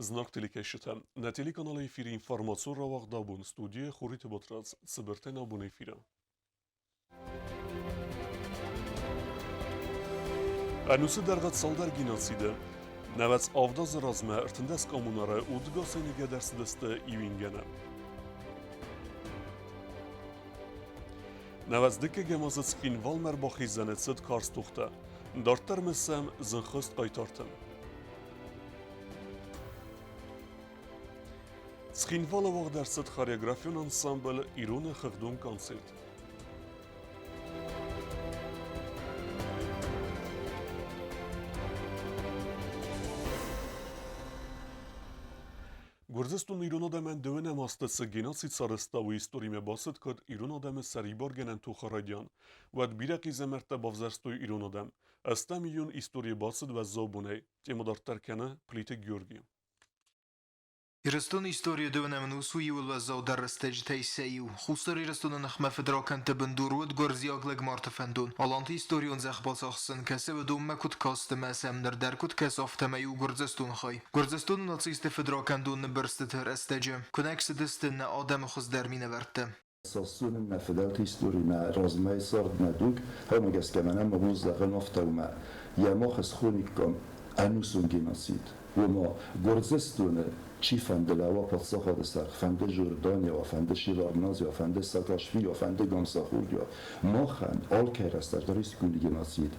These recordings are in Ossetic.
Знаг телекӕсджытӕ, нӕ телеканалы эфиры информацион рауагъд абон студийы Хуриты Батрадз цыбыртӕй нӕ абон эфиры. Ӕнусы дӕргъы цалдӕр геноциды, нӕвӕдз авдазы размӕ 13 коммунары удгасӕй ныгӕд ӕрцыдысты иу ингӕны. Нӕвӕдз дыккӕгӕм азы Цхинвалмӕ ӕрбахизӕны цыд карз тохтӕ. Дарддӕр мысӕм зынхӕст хъайтарты. Цхинвалы уагъд ӕрцыд хореографион ансамбль «Ироны хыгъдон концерт». Гуырдзыстоны ирон адӕмӕн дыууынӕм азты цы геноцид сарӕзта, уый историмӕ бацыд кӕд ирон адӕмы сӕрибаргӕнӕн тохы райдиан, уӕд бирӕ хъизӕмӕрттӕ бавзӕрстой ирон адӕм. Ӕстӕм июнь историйы бацыд уӕззау бонӕй. Темӕ дарддӕр кӕны Плиты Георги. Ирыстоны историйы дыууынӕм ӕнус у иууыл уӕззаудӕр рӕстӕджытӕй сӕ иу. Хуссар Ирыстоны ныхмӕ фыдракӕндты бындур уыд гуырдзиаг лӕгмарты фӕндон. Аланты историон зӕхх бацахсын, кӕцы уыдонмӕ куыд каст ӕмӕ сӕм ныр дӕр куыд кӕсы, афтӕмӕй у Гуырдзыстоны хай. Гуырдзыстоны нацистты фыдракӕндон ныббырстыты рӕстӕджы куынӕг цыдысты нӕ адӕмы хуыздӕр минӕвӕрттӕ. Сассунын мӕ фыдӕлты истори, мӕ размӕйы цард, мӕ дуг, уымӕ гӕсгӕ мӕнӕн мӕ бон зӕгъын афтӕ у, мӕ йӕ мах схониккам ӕнусон геноцид. Ома, Гуырдзыстоны чи фӕнды лӕууа паддзахады сӕргъ, фӕнды Жордания уа, фӕнды Шеварднадзе уа, фӕнды Саакашвили уа, фӕнды Гамсахурди уа, махӕн алкӕй рӕстӕг дӕр ис геноцид.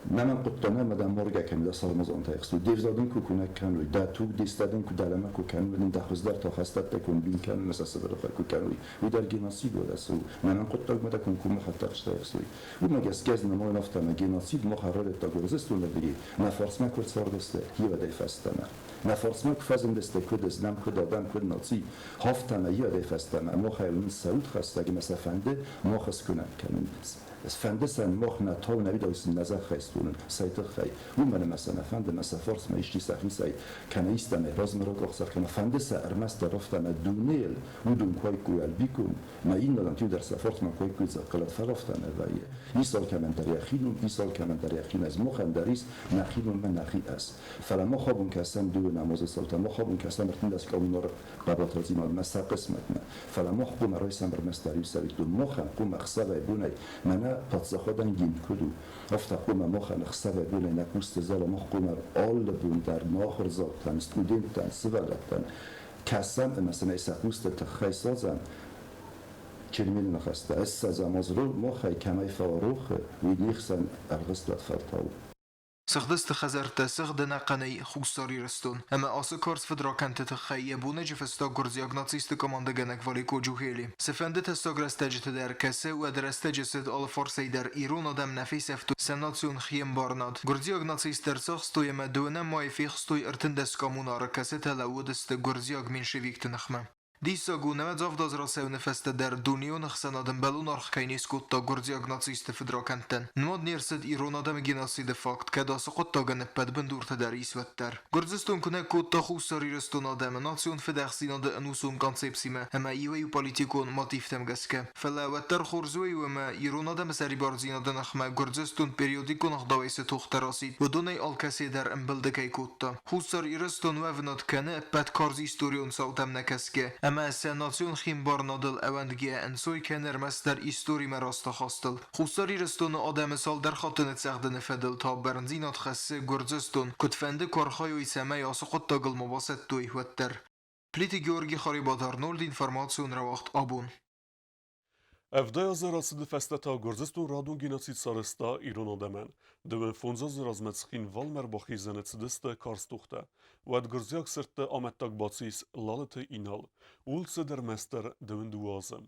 Мӕнӕн хъуыдтӕ нӕ, мадам моргӕ кӕми дӕ сармадзантӕ ӕхсуй, де взаг ку кунӕг кӕнуй, дӕ туг де стӕдӕн ку дӕлӕмӕ ку кӕнуй, дин дӕ хуздӕр тохӕстӕттӕ ку бин кӕнуй, сӕ сывӕрхӕ ку кӕнуй, уый дӕр геноцид уӕдӕ цы у? Мӕнӕн хъуыддагмӕ дӕ комкоммӕ хӕдтӕхджытӕ ӕхсуй. Уымӕ гӕсгӕ ӕз нымайын афтӕ, ӕмӕ геноцид мах ӕрӕвӕрдта Гуырдзыстоны рдыгӕй, нӕ фарсмӕ куы ӕрцардысты, иуӕдӕй фӕстӕмӕ. Нӕ фарсмӕ куы фӕзындысты, куыд знӕм, куыд адӕм, куыд наци, афтӕмӕ иуӕдӕй фӕстӕмӕ махӕй уынынц сӕ удхӕссӕг ӕмӕ сӕ фӕнды мах скуынӕг кӕнын. Фӕнды сӕ мах нӕ тау нӕ уидаг сын нӕ зӕххӕй стонын, цӕй тыххӕй? Уымӕн ӕмӕ сӕ нӕ фӕнды ӕмӕ сӕ фарсмӕ исчи сӕхицӕй кӕнӕ истӕмӕй размӕ ракъахдзӕф кӕна. Фӕнды сӕ ӕрмӕстдӕр афтӕ ӕмӕ дунейыл уыдон куы уаиккой альбикон, мӕ иннӕрдӕм иу дӕр сӕ фарсмӕ куы уаиккой дзӕкъулӕт, фӕлӕ афтӕ нӕ вӕййы. Ис алкӕмӕн дӕр йӕхи ном, ис алкӕмӕн дӕр йӕхи ӕз, махӕн дӕр ис нӕхи ном ӕмӕ нӕхи ӕз. Фӕлӕ мах абон кӕсӕм дыууӕ намазы цаутӕ, мах абон кӕсӕм 13 коммунары хъӕбатырдзинадмӕ, сӕ хъысмӕтмӕ. Фӕлӕ мах хъуамӕ райсӕм ӕрмӕстдӕр иу цӕвиттон. Махӕн хъуамӕ ӕхсӕвӕй-бонӕй мӕнӕ паддзахадӕн гимн куыд у, афтӕ хъуамӕ махӕн ӕхсӕвӕй-бонӕй нӕ хъусты зӕла, мах хъуамӕ алы бон дӕр нӕ ахуырдзаутӕн, студенттӕн, сывӕллӕттӕн кӕсӕм ӕмӕ сын ӕй сӕ хъусты тыххӕй садзӕм. Чермены ныхӕстӕ ссӕдзӕм азы махӕй кӕмӕй фӕуа рохы, уый не хсӕн ӕргъыстуат фӕлтау. Сыгъдысты хӕдзӕрттӕ, сыгъд ӕнӕхъӕнӕй Хуссар Ирыстон. Ӕмӕ ацы карз фыдракӕндты тыххӕй йӕ бонӕджы фӕстаг гуырдзиаг нацистты командӕгӕнӕг Валико Джухели. Цыфӕнды тӕссаг рӕстӕджыты дӕр кӕсы, уӕд рӕстӕджы цыд алы фарсӕй дӕр ирон адӕм нӕ фесӕфтой сӕ национ хиӕмбарынад. Гуырдзиаг нацисттӕ ӕрцахстой ӕмӕ дыууынӕм майы фехстой 13 коммунары, кӕцытӕ лӕууыдысты гуырдзиаг меньшевикты ныхмӕ. Диссаг у, нӕуӕдз авд азы рацӕуыны фӕстӕ дӕр дунеон ӕхсӕнад ӕмбӕлон аргъ кӕй не скодта гуырдзиаг нацистты фыдракӕндтӕн. Нымад не рцыд ирон адӕмы геноциды факт, кӕд ацы хъуыддагӕн ӕппӕт бындуртӕ дӕр ис, уӕддӕр. Гуырдзыстон куынӕг кодта Хуссар Ирыстоны адӕмы национ фыдӕхдзинады ӕнусон концепцимӕ ӕмӕ иуӕй-иу политикон мотивтӕм гӕсгӕ. Фӕлӕ уӕддӕр хорз уый у, ӕмӕ ирон адӕмы сӕрибардзинады ныхмӕ Гуырдзыстон периодикон ӕгъдауӕй цы тохтӕ рацыд, уыдонӕй алкӕцыйы дӕр ӕмбылды кӕй кодта. Хуссар Ирыстон уӕвынад кӕны ӕппӕт карз историон цаутӕм нӕ кӕсгӕ, ӕмӕ сӕ национ химбарынадыл ӕууӕндгӕйӕ ӕнцой кӕны ӕрмӕстдӕр историмӕ раст ахастыл. Хуссар Ирыстоны адӕмы цалдӕр хатты ныццӕгъдыны фӕдыл та бӕрндзинад хӕссы Гуырдзыстон, куыдфӕнды куы архайой, цӕмӕй ацы хъуыддагыл ма басӕттой, уӕддӕр. Плиты Георги Харебаты Арнольд информацион рауагъд абон. 70 азы рацыды фӕстӕ та Гуырдзыстон радон геноцид сарӕзта ирон адӕмӕн. Дыууӕ фондз азы размӕ Цхинвалмӕ ӕрбахизӕны цыдысты карз тохтӕ. Уӕд гуырдзиаг сырдты амӕттаг бацис Лалыты Инал. Ууыл цыд ӕрмӕстдӕр дыууын дыууӕ азы.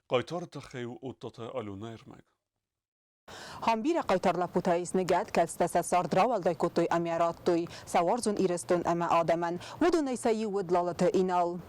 Хъайтары тыххӕй у Оттаты Аленӕ ӕрмӕг. Ам бирӕ хъайтар лӕппутӕ ис ныгӕд, кӕцытӕ сӕ цард рауӕлдай кодтой ӕмӕ радтой сӕ уарзон Ирыстон ӕмӕ адӕмӕн. Уыдонӕй сӕ иу уыд Лалыты Инал.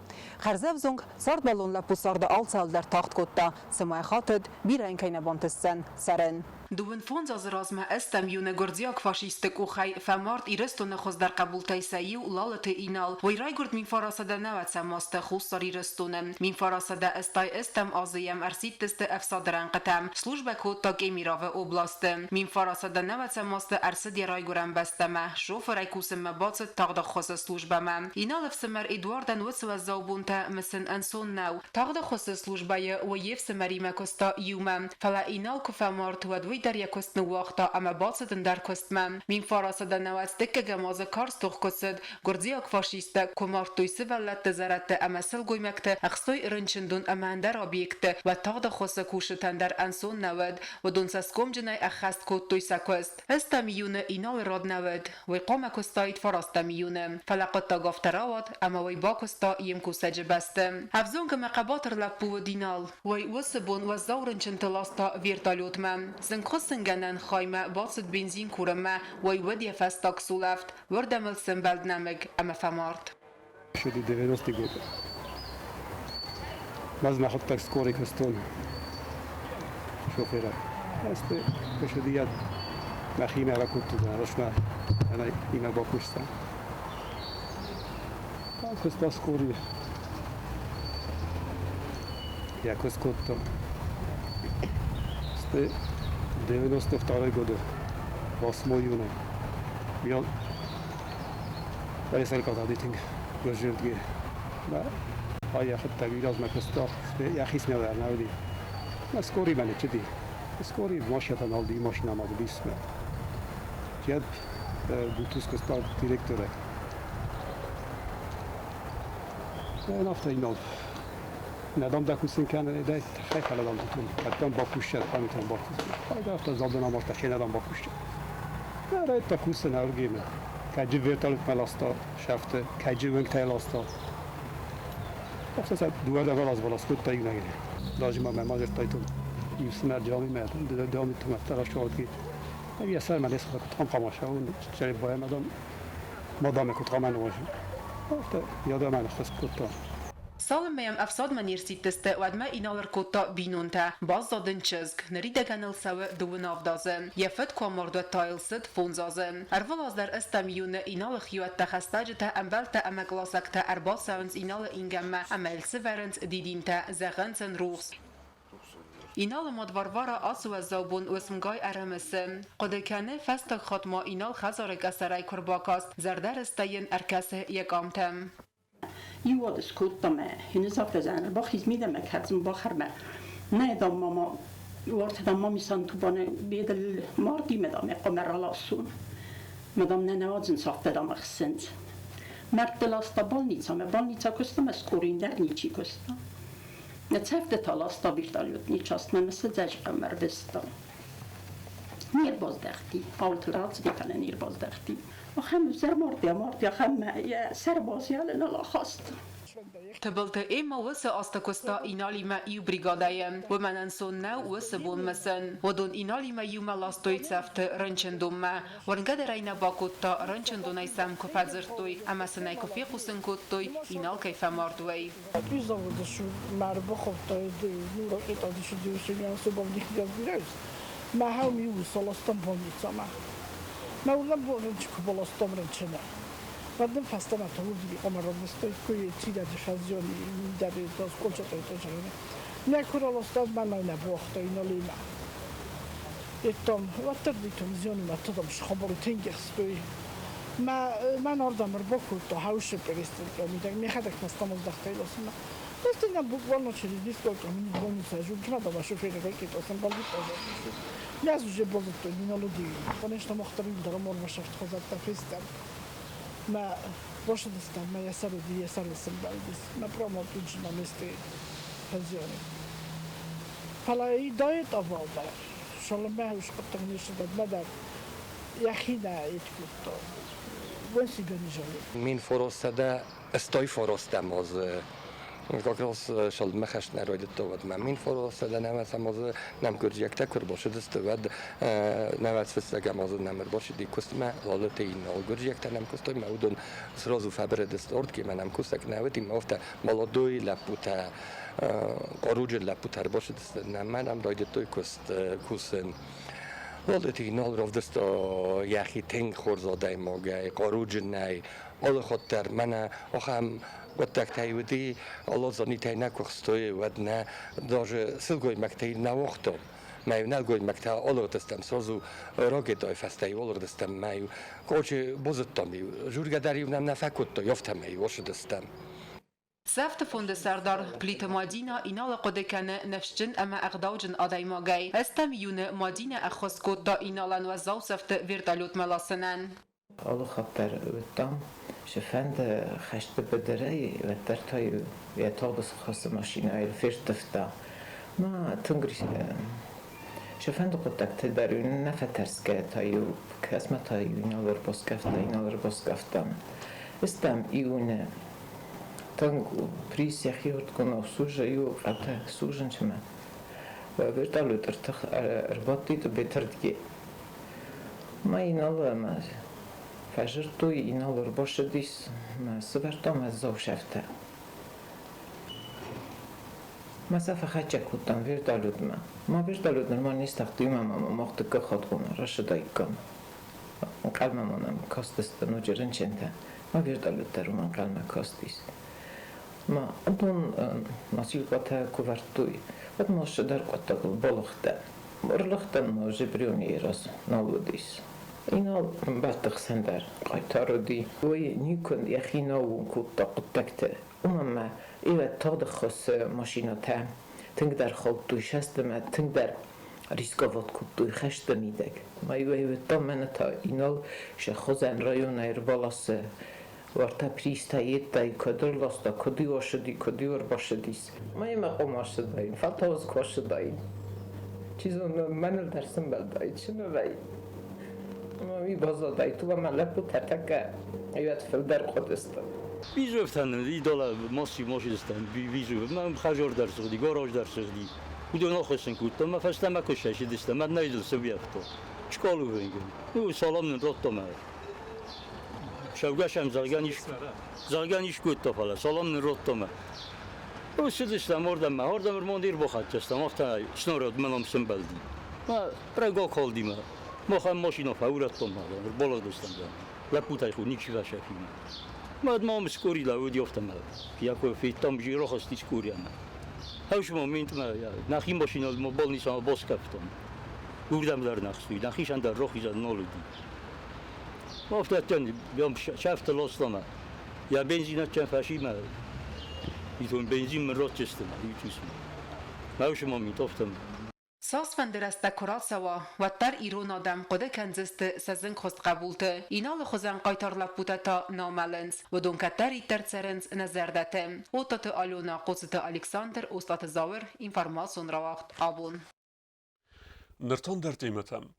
Хӕрзӕвзонг, цардбӕллон лӕппу царды алцӕуыл дӕр тагъд кодта, цӕмӕй хатыд, бирӕ йын кӕй нӕ бантысдзӕн цӕрын. 25 азы размӕ ӕстӕм июны гуырдзиаг фашистты къухӕй фӕмард Ирыстоны хуыздӕр хъӕбултӕй сӕ иу Лалыты Инал. Уый райгуырд 1990 азты Хуссар Ирыстоны. 1988 азы йӕм ӕрсидтысты ӕфсады рӕнхъытӕм. Службӕ кодта Кемеровы областы. 1990 азты ӕрцыд йӕ райгуырӕн бӕстӕмӕ. Шофырӕй кусынмӕ бацыд тагъд ӕххуысы службӕмӕ. Иналы ӕфсымӕр Эдуардӕн уыцы уӕззау бонтӕ мысын ӕнцон нӕу. Тагъд ӕххуысы службӕйы уый йе фсымӕримӕ куыста иумӕ. Фӕлӕ Инал куы фӕмард, уӕд уый дӕр йӕ куыст ныууагъта ӕмӕ бацыд ӕндӕр куыстмӕ. 1990 дыккӕгӕм азы карз тох куы цыд, гуырдзиаг фашисттӕ куы мардтой сывӕллӕтты, зӕрӕдты ӕмӕ сылгоймӕгты, ӕхстой рынчындон ӕмӕ ӕндӕр объектты, уӕд тагъд ӕххуысы кусджытӕн дӕр ӕнцон нӕ уыд. Уыдон цӕсгомджынӕй ӕххӕст кодтой сӕ куыст. Ӕстӕм июны Иналы рад нӕ уыд. Уый хъуамӕ куыстаид фарастӕм июны. Фӕлӕ хъуыддаг афтӕ рауад, ӕмӕ уый бакуыста йе мкусӕджы бӕсты. Ӕвзонг ӕмӕ хъӕбатыр лӕппу уыд Инал. Уый уыцы бон уӕззау рынчынты ласта вертолетмӕ. Зынгхуыссынгӕнӕн хаймӕ бацыд бензин курынмӕ, уый уыд йӕ фӕстаг сулӕфт. Уырдӕм ыл сӕмбӕлд нӕмыг ӕмӕ фӕмард. Еще 90-е годы. Мӕз мӕхуыдтӕг скорый куыстон шоферӕй. Este еще мӕхимӕ ракодтон, росмӕ ӕмӕ имӕ бакуыстам. Куыста скорый. Я куыст кодтам. Este 92 годы, 8 июня. Я Байсалкатадитинг гөржевдги. Аяхыттаг юразма куста, яхисмелер науди. Скорый менеджеди. Скорый машина алды, машина алды бисме. Жед бутус куста директоры. Нафта инал. Надам дакусын кан дай хайхала дам тутун. Хаттан бакушча, памятан бакус. Хайда авто залдан амарта хенадам бакушча. Райта кусын аргиме. Каджи вертолет меласта, шафты, каджи венг ласта. After duada valas valas kutta ignagi. Даже ma ma tajtu yusmer jami me jami tumatara shortgi. Я сар ма лес kut qamqamasha un chari boya madam madam kut qaman waj. After yada man khas kutta. Цалынмӕ йӕм ӕфсадмӕ не рсидтысты, уӕдмӕ Инал ӕркодта бинонтӕ. Баззад ын чызг. Ныридӕгӕн ыл цӕуы 17 азы. Йӕ фыд куы амард, уӕд та йыл цыд 5 азы. Ӕрвылаз дӕр ӕстӕм июны Иналы хиуӕттӕ, хӕстӕджытӕ, ӕмбӕлттӕ ӕмӕ къласӕгтӕ ӕрбацӕуынц Иналы ингӕнмӕ ӕмӕ йыл сывӕрынц дидинтӕ, зӕгъынц ын рухс. Иналы мад Варвара ацы уӕззау бон уысмгай ӕрымысы. Хъуыды кӕны, фӕстаг хатт ма Инал хӕдзары къӕсӕрӕй куы рбакаст, зӕрдӕрыстӕй йын ӕркӕсы йӕ къамтӕм. Juodes kuttame, hinne bachis midame katsen bacharme. Ne da mama Varteda mamisan tubane bedel mardi medame komeralassun. Madam nene adzen safteda machsens. Mertelasta bolnica, me bolnica kostame skorin dernici kosta. Ne cefte lasta virtaljutničast, me se kamer vista. Nirbozdechti, autlratsvikane nirbozdechti. Ахӕм зӕрмардия мардия хӕммӕ йӕ сӕр базиалын алахаст. Тыбылты Эмма уыцы азты куыста Иналимӕ иу бригадӕйы. Уымӕн ӕнцон нӕу уыцы бон мысын. Уыдон Иналимӕ иумӕ ластой цӕфты рынчындонмӕ. Уырнгӕ дӕр ӕй нӕ бакодта, рынчындонӕй сӕм куы фӕдзырдтой ӕмӕ сын ӕй куы фехъусын кодтой, Инал кӕй фӕмард, уый. Vadem fastanato urdi omarovostoikui tidadifazzioni davedos kolcsotoitosaine. Nekuralostaz manna bohtoinolima. Ittom vatterditum zionima todom schoboru tingerstui. Ma man ordamar bokulto hausse перестолько midagi mехадак фастамоздахтайлосна. Просто буквально через несколько минут больница журнала шофера ракета больница. Я уже был то не на люди. Конечно, мохтарин дарамор вашафт хозатта фестам. Ma vošadastam ma jasarudi jasarusam baldis. Ma promo tuđna mesti pensioni. Fala i dojet avalda. Шаломех шкоттагнишдад яхина иткутто. 1985 az Kakros шалмехеш неройдет ма мин форосада невецам az nem körgyekte körbosod nevec фыццагам az nem erbosidi кустме лалате инал гөржекте nem кустой ма удон сразу фабредест ордки ма nem кусак невети ма офта молодой лапута qaruджи лапутар бошид nem nem ройдет куст кусен. Лалыты Инал равдыста йӕхи тынг хорз адӕймагӕй, хъаруджынӕй, алы хатт дӕр мӕнӕ ахӕм хъуыддӕгтӕй уыди, алы занитӕй нӕ куы хстой, уӕд нӕ даже сылгоймӕгтӕй нӕ уагътам. Мӕ нӕлгоймӕгтӕ алыгъдыстӕм сразу ракетӕйы фӕстӕ-иу алыгъдыстӕм, мӕ-иу короче базыдтам-иу, жургӕ дӕр-иу нӕм нӕ фӕкодтой, афтӕмӕй-иу ацыдыстӕм. Сӕфты фонды сӕрдар Плиты Мадинӕ Иналы хъуыды кӕны ныфсджын ӕмӕ ӕгъдауджын адӕймагӕй. Ӕстӕм июны Мадинӕ ӕххуыс кодта Иналӕн уӕззау цӕфты вертолетмӕ ласынӕн. Алы хатт дӕр уыдтам, цыфӕнды хӕсты быдырӕй, уӕддӕр та-иу йӕ тагъд схӕцы машинӕйыл ферттывта. Ма тынг цыфӕнды хъуыддӕгты дӕр-иу нӕ фӕтӕрсгӕ та-иу кӕсмӕ та-иу инал ӕрбаскъӕфта, инал ӕрбаскъӕфта. Стӕм июны тынг прис йӕхиуырдгонау сузы, иу къӕртӕ сузынчмӕ. Вертолет ӕрбадти Тъбетырдге. Ма Инал ӕмӕ фӕзырдтой, Инал ӕрбассыдис мӕ сывӕрдтам уӕззау сӕфтӕ. Мӕ сӕ фӕхӕццӕ кодтам вертолетмӕ. Ма вертолет нырма не стахти ӕмӕ ма мах дыккаг хатт хъуамӕ рацыдаиккам. Ӕнхъӕлмӕ ма нӕм кастысты ноджы рынчынтӕ. Ма вертолет дӕр уым ӕнхъӕлмӕ кастис. Ма адон носилкъатӕ куы вӕрдтой, уӕд ма цыдӕр хъуыддагыл балыгътӕн. Ӕрлыгътӕн ма Жебрионийы раз нал уыдис. Инал ӕмбӕлтты хсӕн дӕр хъайтар уыди. Уый никуы йӕхи нӕууон кодта хъуыддӕгты. Уымӕн ӕмӕ ирӕт тагъд ӕххуысы машинӕтӕ тынгдӕр хаудтой сӕстымӕ, тынгдӕр рисковат кодтой хӕсты мидӕг. Ма иуӕй уыдтам, мӕнӕ та Инал сӕ хуызӕн районӕй ӕрбаласы уӕртӕ пристӕ йедтӕй куыд ӕрласта, куыд-иу ацыди, куыд-иу ӕрбацыдис. Ма йемӕ хъуамӕ ацыдаин, фӕлтау ӕз куы ацыдаин. Чи зоны, мӕныл дӕр сӕмбӕлдаид, цы нӕ вӕййы. Ӕмӕ уый баззадаид, уымӕ мӕ лӕппутӕ тӕккӕ ӕвӕд фылдӕр хъуыдысты. Визовтӕн идола моси мосидыстӕн визов мӕ хазор дӕр сыгъди, горож дӕр сыгъди. Уыдон оххуыссын кодтон, мӕ фӕстӕмӕ куы сӕсыдыстӕм, мӕ нӕйдыл сывӕрдтон. Школы вӕййын. Ну, салам нын радта мӕ. Сӕугӕсӕм зӕгъгӕ ис кодта, фӕлӕ салам нын радта мӕ. Цыдыстӕм уырдӕм, уырдӕм ӕрмонд ӕрбахӕццӕ афтӕ снаряд мӕнӕм сӕмбӕлди. Мӕ прӕгау калди мӕ. Махӕн машинӕ фӕурӕдтам, ӕрбалыгъдыстӕм. Лӕппутӕй хур ничи фӕсӕфимӕ. Мад мам скъори лӕууыди афтӕмӕй. Йӕ федтам зирахасти скъориамӕ. Хӕс моментмӕ нӕхи машинӕ ма больницӕмӕ баскъӕфтам. Уырдӕм дӕр нӕ хстой, нӕхицӕн дӕр рохизӕн нал уыди. Афтӕ сӕфты ластам. Йӕ бензинӕдджын фӕсимӕ итон бензин мын ратдзысты иу Мӕ момент афтӕ. Цасфӕнды рӕстӕг куы рацӕуа, уӕддӕр ирон адӕм хъуыды кӕндзысты сӕ зынгхуыст хъӕбулты. Иналы хуызӕн хъайтар лӕппутӕ та нӕ мӕлынц. Уыдон кӕддӕриддӕр цӕрынц нӕ зӕрдӕты. Оттаты Алена, Хъоцыты Александр, Остъаты Зауыр, информацион рауагъд абон. Ныртон дӕр темӕтӕм.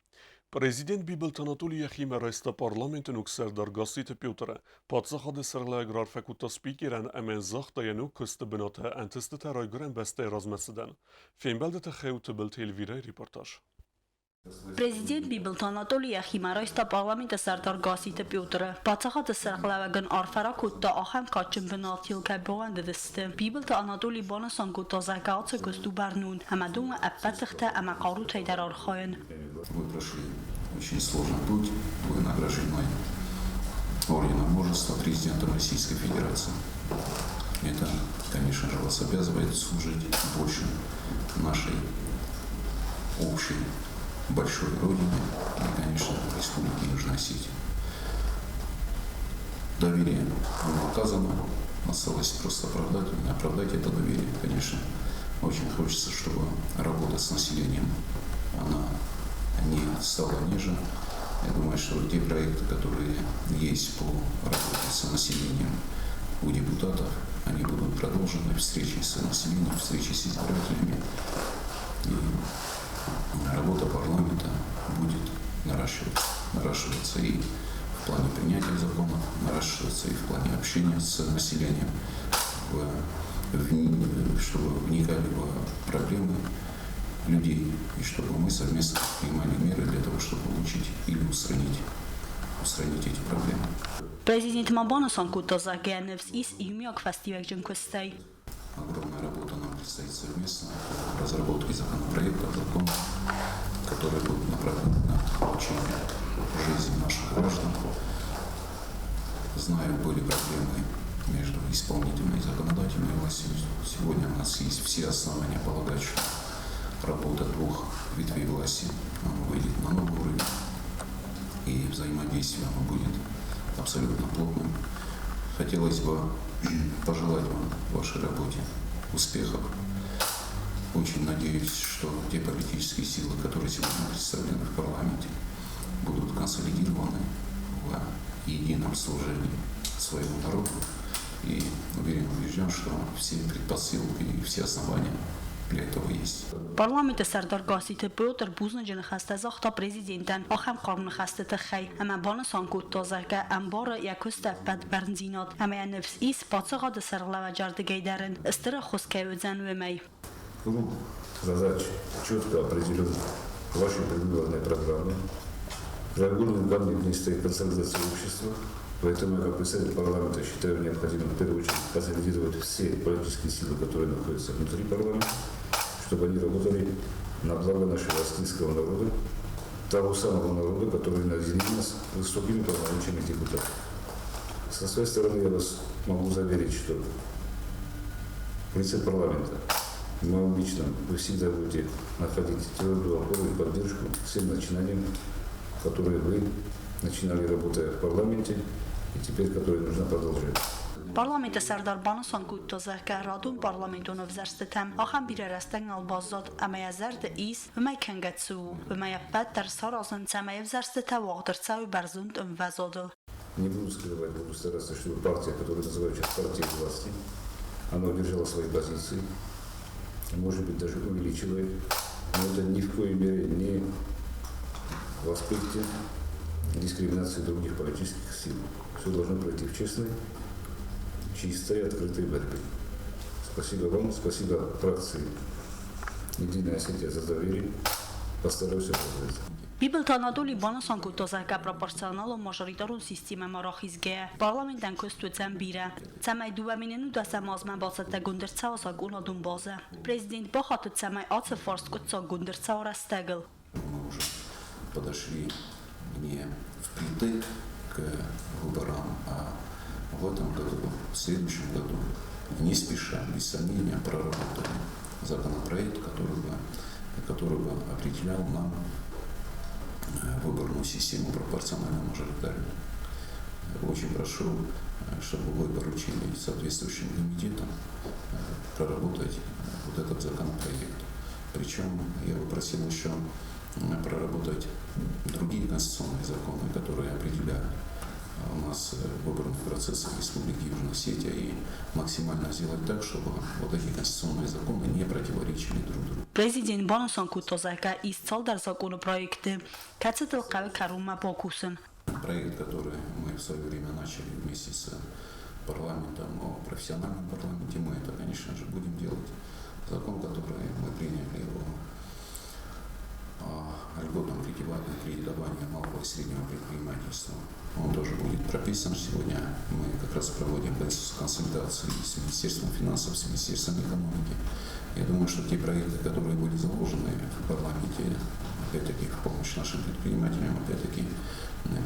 Президент Бибылты Анатолий йӕхимӕ райста парламенты ног сӕрдар Гасситы Петры. Паддзахады сӕргълӕууӕг раарфӕ кодта спикерӕн ӕмӕ загъта йӕ ног куысты бынаты ӕнтыстытӕ райгуырӕн бӕстӕйы размӕцыдӕн. Фембӕлды тыххӕй у Тыбылты Эльвирӕйы репортаж. Президент Бибылты Анатоли йӕхимӕ райста парламенты сӕрдар Гасситы Петры. Паддзахады сӕргълӕууӕгӕн арфӕ ракодта ахӕм кадджын бынатыл кӕй баууӕндыдысты. Бибылты Анатоли банысан кодта, зӕгъгӕ, ацы куыст у бӕрнон ӕмӕ домы ӕппӕт тыхтӕ ӕмӕ хъарутӕй дӕр архайын. Вы прошли очень сложный путь. Вы награждены орденом мужества президентом Российской Федерации. Это, конечно же, вас обязывает служить больше нашей общей большой Родине и, конечно, Республике Южная Осетия. Доверие вам оказано, осталось просто оправдать, оправдать это доверие, конечно. Очень хочется, чтобы работа с населением, она не стала ниже. Я думаю, что те проекты, которые есть по работе с населением у депутатов, они будут продолжены, встречи с населением, встречи с избирателями. И работа парламента будет наращиваться, наращиваться и в плане принятия законов, наращиваться и в плане общения с населением, чтобы вникали в проблемы людей и чтобы мы совместно принимали меры для того, чтобы улучшить или устранить эти проблемы. Президент ма банысан кодта, зӕгъгӕ, ныфс ис иумиаг фӕстиуӕгджын куыстӕй. Огромная работа нам предстоит совместно по разработке законопроектов, законов. которые будут направлены на улучшение жизни наших граждан. Знаю, были проблемы между исполнительной и законодательной властью. Сегодня у нас есть все основания полагать, что работа двух ветвей власти выйдет на новый уровень, и взаимодействие оно будет абсолютно плотным. Хотелось бы пожелать вам в вашей работе успехов. Очень надеюсь, что те политические силы, которые сегодня представлены в парламенте, будут консолидированы в едином служении своему народу. И уверен, убежден, что все предпосылки и все основания для этого есть. Парламенты сӕрдар Гасситы Пётр бузныджы ныхӕстӕ загъта президентӕн ахӕм хъарм ныхӕсты тыххӕй, ӕмӕ банысан кодта, зӕгъгӕ, ӕмбары йӕ куысты ӕппӕт бӕрндзинад ӕмӕ йӕ ныфс ис, паддзахады сӕргълӕууӕджы ӕрдыгӕй дӕр ын стыр ӕххуыс кӕй уыдзӕн, уымӕй. Круг задач четко определен в вашей предвыборной программе. Краеугольным камнем в ней стоит консолидация общества. Поэтому я, как председатель парламента, считаю необходимым в первую очередь консолидировать все политические силы, которые находятся внутри парламента, чтобы они работали на благо нашего осетинского народа, того самого народа, который наделил нас высокими полномочиями депутатов. Со своей стороны я вас могу заверить, что в лице парламента, в моем личном, вы всегда будете находить твердую опору и поддержку всем начинаниям, которые вы начинали, работая в парламенте, и теперь которые нужно продолжать. Парламенты сӕрдар банысан кодта, зӕгъгӕ, радон парламентон ӕвзӕрстытӕм ахӕм бирӕ рӕстӕг нал баззад ӕмӕ йӕ зӕрды ис, уымӕй кӕнгӕ цы у, уымӕй ӕппӕт дӕр саразын, цӕмӕй ӕвзӕрстытӕ уагъд ӕрцӕуой бӕрзонд ӕмвӕзадыл. Не буду скрывать, буду стараться, чтобы партия, которую называют сейчас партией власти, она удержала свои позиции, может быть, даже увеличила их, но это ни в коей мере не в аспекте дискриминации других политических сил. Все должно пройти в честной, чистой, открытой борьбе. Спасибо вам, спасибо фракции «Единая Осетия» за доверие. Постараюсь оправдать. Бибылты Анатоли банысан кодта, зӕгъгӕ, пропорционалон мажоритарон системӕмӕ рахизгӕйӕ, парламентӕн куыст уыдзӕн бирӕ, цӕмӕй 2010 азмӕ бацӕттӕгонд ӕрцӕуа закъонадон базӕ. Президент бахатыд, цӕмӕй ацы фарст скъуыддзаггонд ӕрцӕуа рӕстӕгыл. Мы уже подошли не впритык к выборам, а в этом году, в следующем году, не спеша, без сомнения, проработали законопроект, который бы определял нам выборную систему пропорционально-мажоритарную. Очень прошу, чтобы вы поручили соответствующим комитетам проработать вот этот законопроект. Причем я бы просил еще проработать другие конституционные законы, которые определяют у нас выборный процесс в Республике Южная Осетия, и максимально сделать так, чтобы вот эти конституционные законы не противоречили друг другу. Президент банысан кодта, зӕгъгӕ, ис цалдӕр закъоны кӕцытыл хъӕуы кӕронмӕ бакусын. Проект, который мы в свое время начали вместе с парламентом о профессиональном парламенте, мы это, конечно же, будем делать. Закон, который мы приняли о льготном кредитовании малого и среднего предпринимательства, он тоже будет прописан. Сегодня мы как раз проводим консультации с Министерством финансов, с Министерством экономики. Я думаю, что те проекты, которые были заложены в парламенте, опять-таки в помощь нашим предпринимателям, опять-таки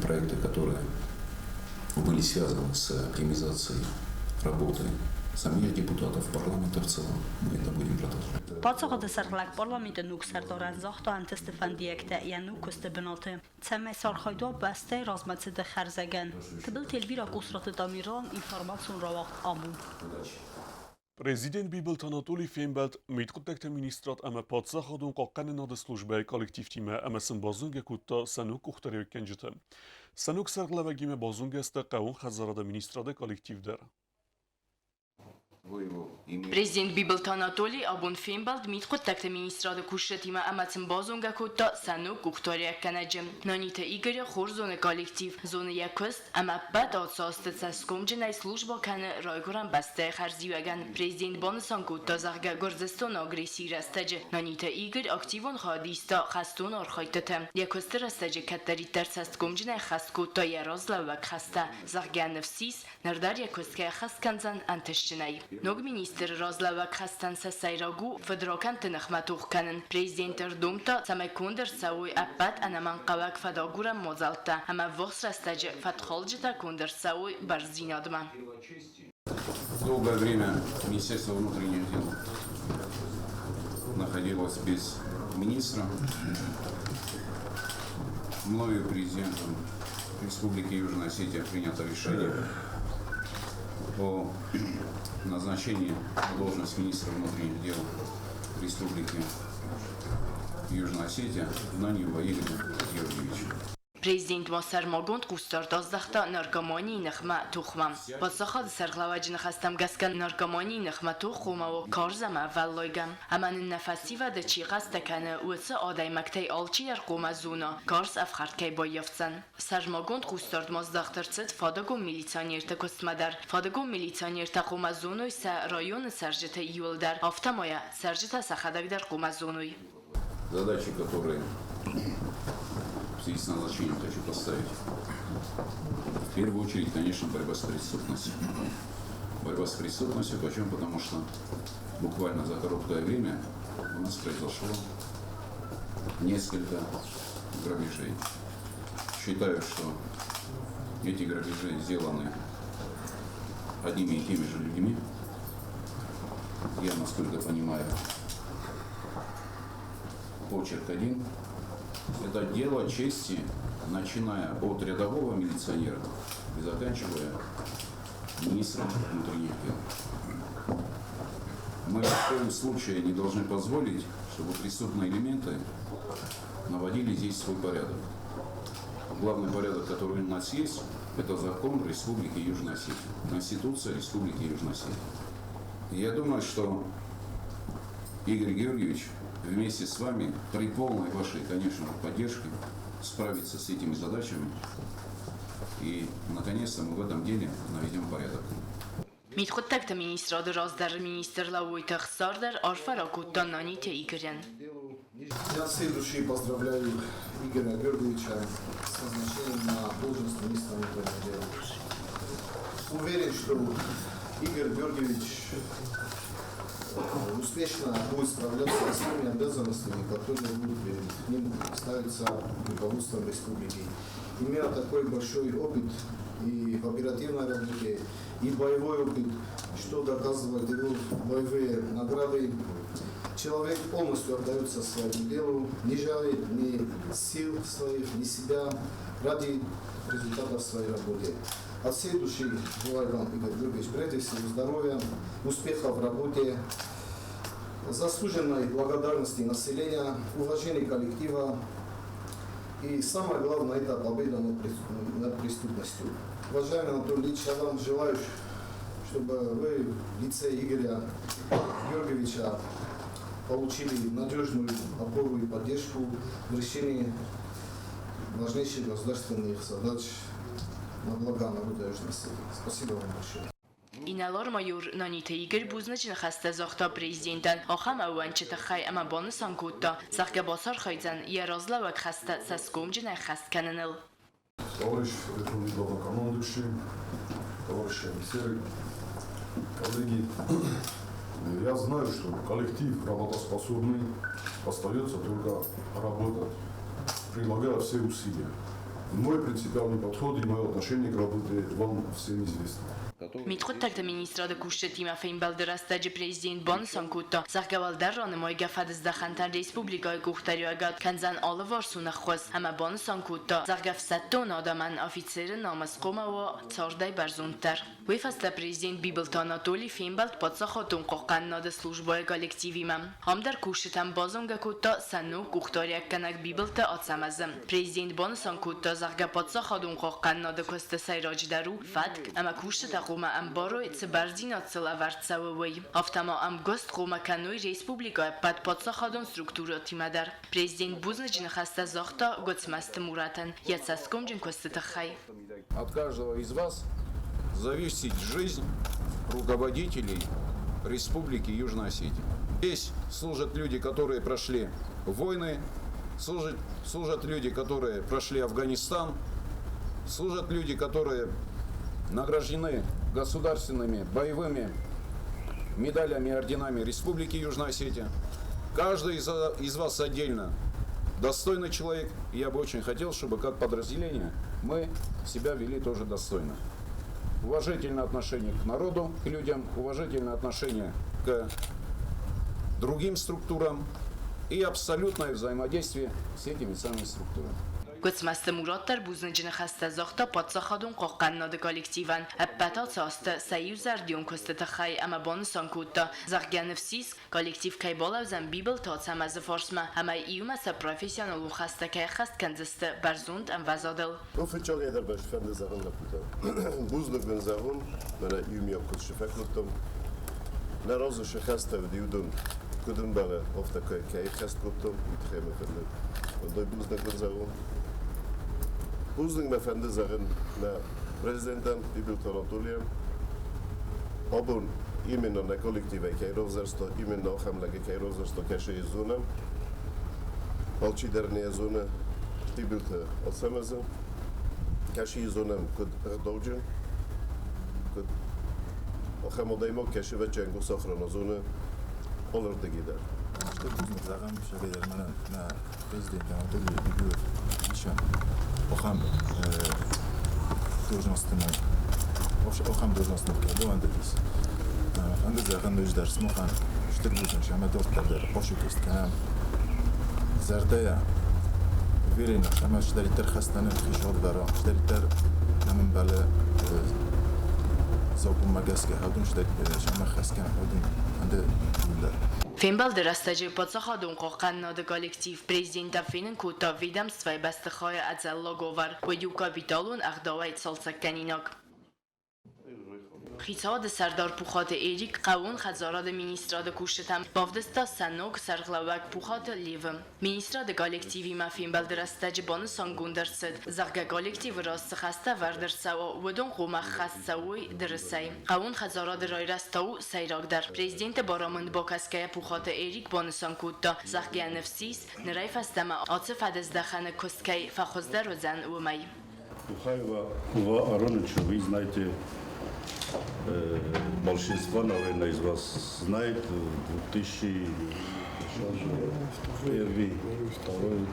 проекты, которые были связаны с оптимизацией работы самих депутатов парламента в целом, мы это будем продолжать. Паддзахады сӕргълӕууӕг парламенты ног сӕрдарӕн загъта ӕнтысты фӕндиӕгтӕ йӕ ног куысты бынаты, цӕмӕй сархайд уа бӕстӕйы размӕцыды хӕрзӕгӕн. Тыбылты Эльвира, Къусраты Тамерлан, информацион рауагъд Абон. Президент Бибылты Анатоли фембӕлд Мидхъуыддӕгты министрад ӕмӕ паддзахадон хъахъхъӕнынады службӕйы коллективтимӕ ӕмӕ сын базонгӕ кодта сӕ ног къухдариуӕггӕнджыты. Сӕ ног сӕргълӕууӕгимӕ базонгӕ сты хъӕууон хӕдзарады министрады коллектив дӕр. Президент Бибылты Анатолий абон фембӕлд мидхъуыддӕгты министрады кусджытимӕ ӕмӕ сын базонгӕ кодта сӕ ног къухдариуӕггӕнӕджы. Наниты Игоры хорз зоны коллектив, зоны йӕ куыст ӕмӕ ӕппӕт ацы азты цӕсгомджынӕй службӕ кӕны райгуырӕн бӕстӕйы хӕрзиуӕгӕн. Президент банысан кодта, зӕгъгӕ, Гуырдзыстоны агрессийы рӕстӕджы Наниты Игорь активон хайад иста хӕстон архайдтыты. Йӕ куысты рӕстӕджы кӕддӕриддӕр цӕсгомджынӕй ӕххӕст кодта йӕ разылӕууӕг хӕстӕ, зӕгъгӕ, ныфс ис, ныр дӕр йӕ куыст кӕй ӕххӕст кӕндзӕн ӕнтыстджынӕй. Ног министры разлӕууӕг хӕстӕн сӕ сӕйраг у фыдракӕндты ныхмӕ тох кӕнын. Президент ӕрдомдта, цӕмӕй конд ӕрцӕуой ӕппӕт ӕнӕмӕнгхъӕуӕг фӕдагурӕн мадзӕлттӕ ӕмӕ ӕввахс рӕстӕджы фӕткхалджытӕ конд ӕрцӕуой бӕрндзинадмӕ. Долгое время Министерство внутренних дел находилось без министра. Мною, президентом Республики Южная Осетия, принято решение о назначении на должность министра внутренних дел Республики Южная Осетия Наньева Игоря Георгиевича. Президент ма сӕрмагонд хъусдард аздӕхта наркоманийы ныхмӕ тохмӕ. Паддзахады сӕргълӕууӕджы ныхӕстӕм гӕсгӕ наркоманийы ныхмӕ тох хъуамӕ уа карз ӕмӕ ӕвӕллайгӕ. Ӕмӕ нын нӕ фӕсивӕды чи хъӕстӕ кӕны, уыцы адӕймӕгтӕй алчидӕр хъуамӕ зона, карз ӕфхӕрд кӕй баййафдзӕн. Сӕрмагонд хъусдард ма здӕхт ӕрцыд фадыгон милиционерты куыстмӕ дӕр. Фадыгон милиционертӕ хъуамӕ зоной сӕ районы цӕрджыты иуылдӕр, афтӕ ма йӕ цӕрджытӕ сӕхӕдӕг дӕр хъуамӕ зоной. Задачи, которые в связи с назначением хочу поставить. В первую очередь, конечно, борьба с преступностью. Борьба с преступностью, почему? Потому что буквально за короткое время у нас произошло несколько грабежей. Считаю, что эти грабежи сделаны одними и теми же людьми. Я, насколько понимаю, почерк один. Это дело чести, начиная от рядового милиционера и заканчивая министром внутренних дел. Мы в коем случае не должны позволить, чтобы преступные элементы наводили здесь свой порядок. Главный порядок, который у нас есть, это закон Республики Южная Осетия, Конституция Республики Южная Осетия. Я думаю, что Игорь Георгиевич вместе с вами при полной вашей, конечно, поддержке справится с этими задачами. И, наконец-то, мы в этом деле наведем порядок. Мидхъуыддӕгты министрады раздӕры министр Лӕууойты Ӕхсар дӕр арфӕ ракодта Наниты Игорӕн. Я от всей души поздравляю Игоря Георгиевича с назначением на должность министра внутренних дел. Уверен, что Игорь Георгиевич успешно будет справляться с теми обязанностями, которые будут перед ним ставиться руководством республики. Имея такой большой опыт и в оперативной работе, и боевой опыт, что доказывают его боевые награды, человек полностью отдается своему делу, не жалеет ни сил своих, ни себя ради результатов своей работы. От всей души желаю вам, Игорь Георгиевич, прежде всего здоровья, успехов в работе, заслуженной благодарности населения, уважения коллектива и самое главное – это победа над преступностью. Уважаемый Анатолий Ильич, я вам желаю, чтобы вы в лице Игоря Георгиевича получили надежную опору и поддержку в решении важнейших государственных задач на благо народа Южной Осетии. Спасибо вам большое. Инӕлар-майор Наниты Игорь бузныджы ныхӕстӕ загъта президентӕн ахӕм ӕууӕнчы тыххӕй ӕмӕ банысан кодта, зӕгъгӕ бацархайдзӕн йӕ разлӕууӕг хӕстӕ цӕсгомджынӕй ӕххӕст кӕныныл. Товарищ верховный главнокомандующий, товарищи офицеры, коллеги, я знаю, что коллектив работоспособный, остается только работать, прилагая все усилия. Мой принципиальный подход и мое отношение к работе вам всем известно. Мидхъуыддӕгты министрады кусджытимӕ фембӕлды рӕстӕджы президент банысан кодта, зӕгъгӕ уӕлдӕр ранымайгӕ фӕдыздӕхӕнтӕн республикӕйы къухдариуӕгад кӕндзӕн алыварсон ӕххуыс ӕмӕ банысан кодта, зӕгъгӕ ӕфсӕддон адӕмӕн офицеры намыс хъуамӕ уа цардӕй бӕрзонддӕр. Уый фӕстӕ президент Бибылты Анатоли фембӕлд паддзахадон хъахъхъӕнынады службӕйы коллективимӕ. Ам дӕр кусджытӕн базонгӕ кодта сӕ ног къухдариуӕггӕнӕг Бибылты Ацӕмӕзы. Президент банысан кодта, зӕгъгӕ паддзахадон хъахъхъӕнынады куысты сӕйраджыдӕр у фӕтк ӕмӕ кусджытӕ хъуамӕ ӕмбарой, цы бӕрндзинад сыл ӕвӕрд цӕуы, уый. Афтӕ ма ӕмгуыст хъуамӕ кӕной республикӕйы ӕппӕт паддзахадон структурӕтимӕ дӕр. Президент бузныджы ныхӕстӕ загъта Гуыцмӕзты Муратӕн йӕ цӕсгомджын куысты тыххӕй. От каждого из вас зависит жизнь руководителей Республики Южная Осетия. Здесь служат люди, которые прошли войны, служат люди, которые прошли Афганистан, служат люди, которые награждены государственными боевыми медалями и орденами Республики Южная Осетия. Каждый из вас отдельно достойный человек. И я бы очень хотел, чтобы как подразделение мы себя вели тоже достойно. Уважительное отношение к народу, к людям, уважительное отношение к другим структурам и абсолютное взаимодействие с этими самыми структурами. Гуыцмӕзты Мурат дӕр бузныджы ныхӕстӕ загъта паддзахадон хъахъхъӕнынады коллективӕн ӕппӕт ацы азты сӕ иузӕрдион куысты тыххӕй ӕмӕ банысан кодта, зӕгъгӕ, ныфс ис, коллектив кӕй балӕудзӕн Бибылты Ацӕмӕзы фарсмӕ ӕмӕ иумӕ сӕ профессионалон хӕстӕ кӕй ӕххӕст кӕндзысты бӕрзонд ӕмвӕзадыл. Ну, фыццагӕйдӕр бӕсты фӕнды зӕгъын лӕппутӕ. Бузныг уын зӕгъон, мӕнӕ иумиаг куыд сфӕкодтам. Нӕ разы цы хӕстӕ уыди, уыдон куыд ӕмбӕлы, афтӕ кӕй ӕххӕст кодтам, уый тыххӕй мӕ фӕнды уӕлдай бузныг уын зӕгъон. Бузныг мӕ фӕнды зӕгъын нӕ президентӕн Бибилты Анатолийӕн. Абон именно нӕ коллективӕй кӕй равзӕрста, именно ахӕм лӕгы кӕй равзӕрста, кӕсӕй зонӕм. Алчидӕр нӕ зоны Бибилты Ацӕмӕзы. Кӕсыйы зонӕм куыд ӕгъдауджын, куыд ахӕм адӕймаг кӕсы охрана зоны алырдыгӕй дӕр. Стыр бузныг зӕгъӕм сӕрӕй мӕнӕн нӕ президент Анатолий Бибилов исӕн ахӕм должностмӕ ахӕм должностмӕ кӕй бауӕндыдис. Фӕнды зӕгъын ноджы дӕр сымахӕн стыр бузныг ӕмӕ дарддӕр дӕр хъусы куыст кӕнӕм зӕрдӕйӕ уверена, ӕмӕ цыдӕриддӕр хӕстӕ нын хицауад дара, цыдӕриддӕр нӕм ӕмбӕлы закъонмӕ гӕсгӕ, уыдон сӕмӕ хӕс кӕнӕм, уыдон ӕнды иууылдӕр. Фембӕлды рӕстӕджы паддзахадон хъахъхъӕнынады коллектив президентӕн фенын кодта ведомствойы бӕстыхайы ӕдзӕллаг уавӕр, уый у капиталон ӕгъдауӕй цалцӕггӕнинаг. Хицауады сӕрдар Пухаты Эрик хъӕууон хӕдзарады министрады кусджытӕм бавдыста сӕ ног сӕргълӕууӕг Пухаты Левы. Министрады коллективимӕ фембӕлды рӕстӕджы банысангонд ӕрцыд, зӕгъгӕ, коллективы раз цы хӕстӕ ӕвӕрд ӕрцӕуа, уыдон хъуамӕ ӕххӕст цӕуой дырысӕй. Хъӕууон хӕдзарады райрӕзт та у сӕйрагдӕр. Президенты барамынд бакӕсгӕйӕ Пухаты Эрик банысан кодта, зӕгъгӕ, ныфс ис, нырӕй фӕстӕмӕ ацы фӕдыздӕхӕны куыст кӕй фӕхуыздӕр уыдзӕн, уымӕй. Пухаева Льва Ароновича вы знаете, большинство, наверное, из вас знает, 2001, второй,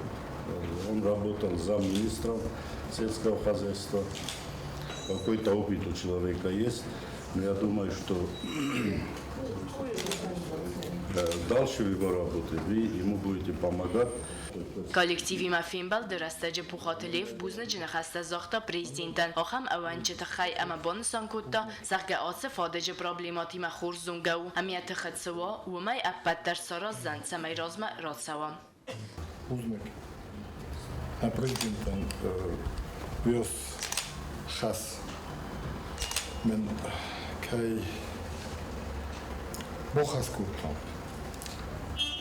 он работал замминистром сельского хозяйства. Какой-то опыт у человека есть, но я думаю, что дальше в его работе вы ему будете помогать. Коллективимӕ фембӕлды рӕстӕджы Пухаты Лев бузныджы ныхӕстӕ загъта президентӕн ахӕм ӕууӕнчы тыххӕй ӕмӕ банысан кодта, зӕгъгӕ, ацы фадыджы проблемӕтимӕ хорз зонгӕ у ӕмӕ йӕ тыхы цы уа, уымӕй ӕппӕт дӕр сараздзӕн, цӕмӕй размӕ рацӕуа. Бузныг нӕ президентӕн уыйас хӕс мын кӕй бахӕс кодта.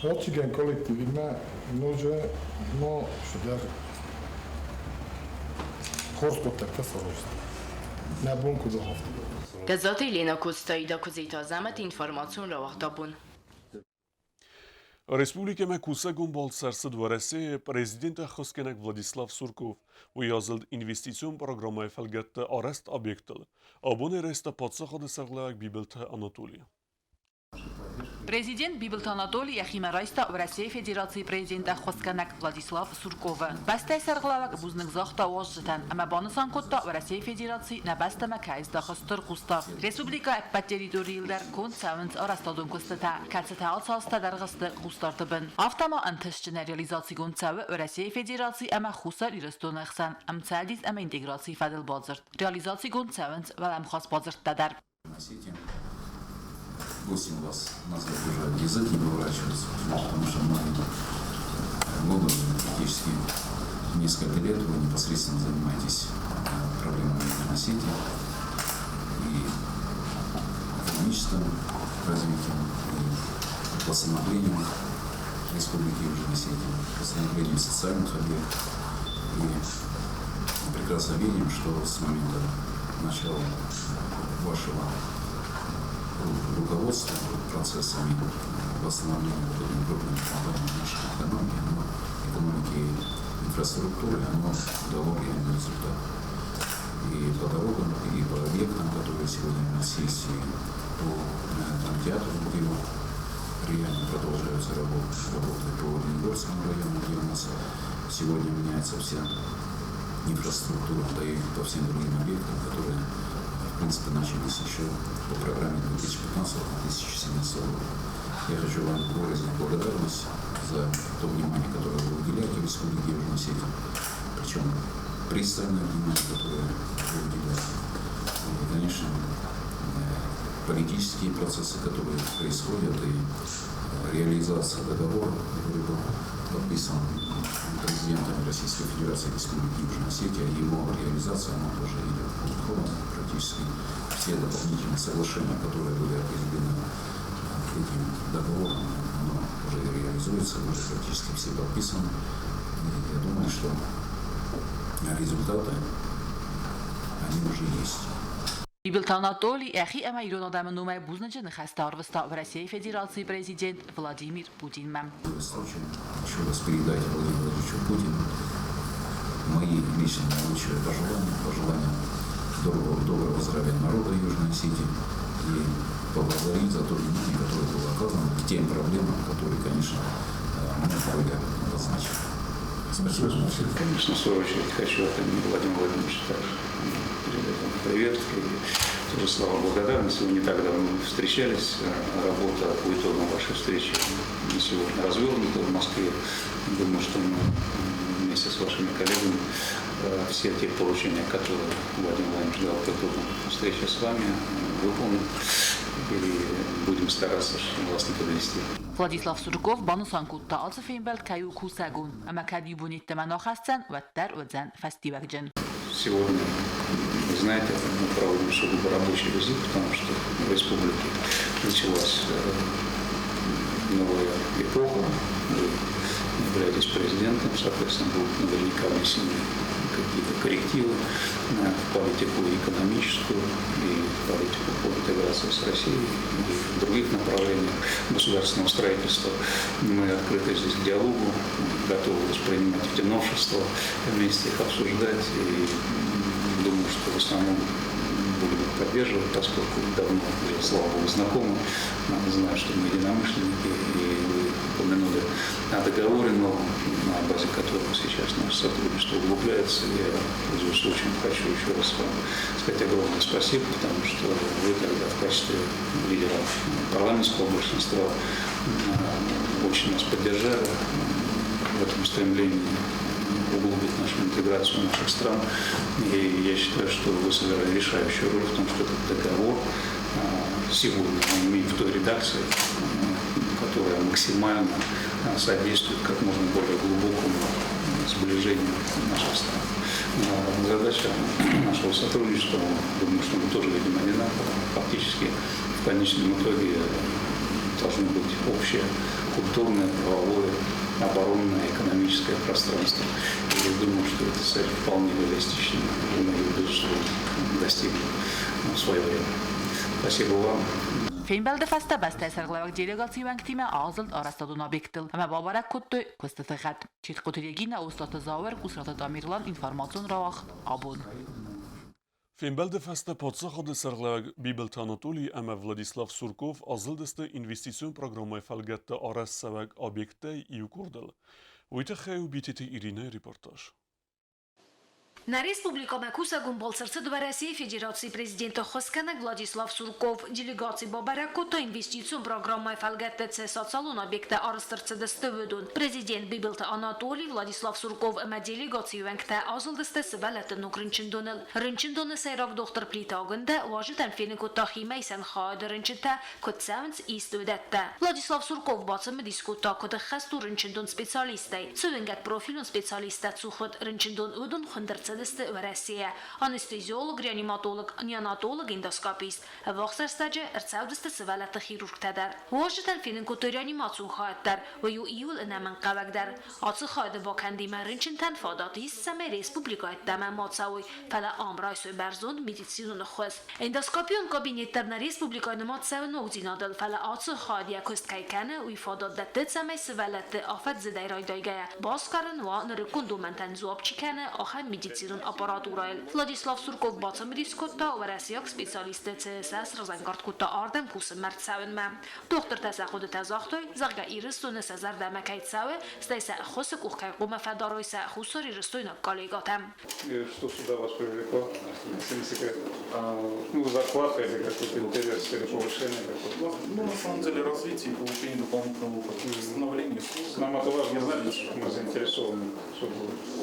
Рацигӕн коллективимӕ ноджы ма цыдӕр хорз хъуыддӕгтӕ сарӕзта. Нӕ бон куыд у, афтӕ. Гӕззаты Еленӕ Коцтаида Куыдзиты Азӕмӕт информацион рауагъдабон. Республикӕмӕ кусӕгон балц ӕрцыд Уӕрӕсейы президенты ӕххуысгӕнӕг Владислав Сурков. Уый азылд инвестицион программӕйы фӕлгӕтты арӕзт объектыл. Абоны райста паддзахады сӕргълӕууӕг Бибылты Анатолий. Президент Бибылты Анатолий йӕхимӕ райста Уӕрӕсейы Федерацийы президент ӕххуысгӕнӕг Владислав Сурковы. Бӕстӕйы сӕргълӕууӕг бузныг загъта уазджытӕн ӕмӕ банысан кодта, Уӕрӕсейы Федераци нӕ бӕстӕмӕ кӕй здахы стыр хъусдард. Республикӕ ӕппӕт территорийыл дӕр конд цӕуынц арӕзтадон куыстытӕ, кӕцытӕ алцы азтӕ дӕргъы сты хъусдарды бын. Афтӕ ма ӕнтыстджынӕй реализацигонд цӕуы Уӕрӕсейы Федераци ӕмӕ Хуссар Ирыстоны ӕхсӕн ӕмцӕдис ӕмӕ интеграцийы фӕдыл бадзырд. Реализацигонд цӕуынц уӕлӕмхас бадзырдтӕ дӕр. Просим вас назвать уже язык не поворачивается, потому что многие годы, практически несколько лет вы непосредственно занимаетесь проблемами Осетии и экономическим развитием, и восстановлением Республики Южная Осетия, восстановлением социальных объектов. И мы прекрасно видим, что с момента начала вашего руководства процессами восстановления вот этими крупными компаниями нашей экономики, но экономики и инфраструктуры, оно дало реальный результат. И по дорогам, и по объектам, которые сегодня у нас есть, и по там, кинотеатр в Гдилу. Реально продолжаются работы, работы по Оленегорскому району, где у нас сегодня меняется вся инфраструктура, да и по всем другим объектам, которые, в принципе, начались еще по программе 2015-2017 года. Я хочу вам выразить благодарность за то внимание, которое вы уделяете Республике Южная Осетия, причем пристальное внимание, которое вы уделяете. И, конечно, политические процессы, которые происходят, и реализация договора, который был подписан президентом Российской Федерации Республики Южная Осетия, его реализация, она тоже идет полным ходом. Практически все дополнительные соглашения, которые были определены этим договором, оно уже реализуется, уже практически все подписаны. И я думаю, что результаты, они уже есть. Бибылты Анатолий йӕхи ӕмӕ ирон адӕмы номӕй бузныджы ныхӕстӕ арвыста Уӕрӕсейы Федерацийы президент Владимир Путинмӕ. Еще раз передать Владимиру Владимировичу Путину мои личные наилучшие пожелания, пожелания доброго, доброго здравия народа Южной Осетии и поблагодарить за то внимание, которое было оказано к тем проблемам, которые, конечно, мы были обозначены. Спасибо. Спасибо. Конечно, в свою очередь хочу от имени Владимира Владимировича также передать вам привет и тоже слова благодарности. Мы не так давно встречались. Работа по итогам вашей встречи на сегодня развернута в Москве. Думаю, что мы вместе с вашими коллегами все те поручения, которые Владимир Владимирович дал по итогам встречи с вами, выполним и будем стараться вас не подвести. Владислав Сурков банысан кодта, ацы фембӕлд кӕй у кусӕгон, ӕмӕ кӕд иу бон йеддӕмӕ нӕ ахӕсдзӕн, уӕддӕр уыдзӕн фӕстиуӕгджын. Сегодня, вы знаете, мы проводим сугубо рабочий визит, потому что в республике началась новая эпоха. Вы являетесь президентом, соответственно, будут наверняка внесены какие-то коррективы в политику экономическую и в политику по интеграции с Россией и в других направлениях государственного строительства. Мы открыты здесь к диалогу, готовы воспринимать эти новшества, вместе их обсуждать и думаю, что в основном будем их поддерживать, поскольку давно уже, слава богу, знакомы, знаю, что мы единомышленники, и вы упомянули о договоре новом, на базе которого сейчас наше сотрудничество углубляется. Я, пользуясь случаем, хочу еще раз вам сказать огромное спасибо, потому что вы тогда в качестве лидера парламентского большинства очень нас поддержали в этом стремлении углубить нашу интеграцию наших стран. И я считаю, что вы сыграли решающую роль в том, что этот договор сегодня мы имеем в той редакции, которая максимально содействует как можно более глубокому сближению наших стран. Задача нашего сотрудничества, думаю, что мы тоже видим одинаково, фактически в конечном итоге должно быть общее культурное, правовое, оборонное, экономическое пространство. И я думаю, что эта цель вполне реалистична, и мы ее, безусловно, достигнем в свое время. Спасибо вам. Фембӕлды фӕстӕ бӕстӕйы сӕргълӕууӕг делегацийы уӕнгтимӕ азылд арӕзтадон объекттыл ӕмӕ бабӕрӕг кодтой куыстыты гъӕд. Читхъуты Регинӕ, Остъаты Зауыр, Къусраты Тамерлан, информацион рауагъд «Абон». Фембӕлды фӕстӕ паддзахады сӕргълӕууӕг Бибылты Анатолий ӕмӕ Владислав Сурков азылдысты инвестицион программӕйы фӕлгӕтты арӕзтцӕуӕг объекттӕй иу къордыл. Уый тыххӕй у Битеты Иринӕйы репортаж. Нӕ республикӕмӕ кусӕгон балц ӕрцыд Уӕрӕсейы Федерацийы президенты ӕххуысгӕнӕг Владислав Сурков. Делегаци бабӕрӕг кодта инвестицион программӕйы фӕлгӕтты цы социалон объекттӕ арӕзт ӕрцыдысты, уыдон. Президент Бибылты Анатолий, Владислав Сурков ӕмӕ делегацийы уӕнгтӕ азылдысты сывӕллӕтты ног рынчындоныл. Рынчындоны сӕйраг дохтыр Плиты Агуындӕ уазджытӕн фенын кодта химӕисӕн хайады рынчынтӕ куыд цӕуынц, ист уыдӕттӕ. Владислав Сурков бацымыдис кодта, куыд ӕххӕст у рынчындон специалисттӕй. Цы уынгӕг профилон специалисттӕ цух уыд рынчындон, уыдон хуынд ӕрцыдысты Уӕрӕсейӕ. Анестезиолог, реаниматолог, неонатолог, эндоскопист. Ӕввахс рӕстӕджы ӕрцӕудзысты сывӕллӕтты хирургтӕ дӕр. Уазджытӕн фенын кодтой реанимацион хайад дӕр, уый у иууыл ӕнӕмӕнгхъӕуӕгдӕр. Ацы хайады бакӕндимӕ рынчынтӕн фадат ис, цӕмӕй республикӕйы ӕддӕмӕ ма цӕуой, фӕлӕ ам райсой бӕрзонд медицинон ӕххуыс. Эндоскопион кабинет дӕр нӕ республикӕйы нымад цӕуы ногдзинадыл, фӕлӕ ацы хайад йӕ куыст кӕй кӕны, уый фадат дӕтты, цӕмӕй сывӕллӕтты афӕдзыдӕй райдайгӕйӕ басгарын уа нырыккон домӕнтӕн дзуапп чи кӕны, ахӕм медицинон медицинон аппаратурӕйыл. Владислав Сурков бацымыдис кодта, уӕрӕсейаг специалистты сӕ сразӕнгард кодта ардӕм кусынмӕ ӕрцӕуынмӕ. Дохтыртӕ сӕ хъуыдытӕ загътой, зӕгъгӕ, Ирыстоны сӕ зӕрдӕмӕ кӕй цӕуы, стӕй сӕ ӕххуысы къух кӕй хъуамӕ фӕдарой сӕ хуссарирыстойнаг коллегӕтӕм. Что сюда вас привлекло, если не секрет? Ну, зарплата или какой-то интерес, или повышение какое-то? Ну, на самом деле, развитие и получение дополнительного опыта, становление службы. Нам это важно знать, потому что мы заинтересованы, чтобы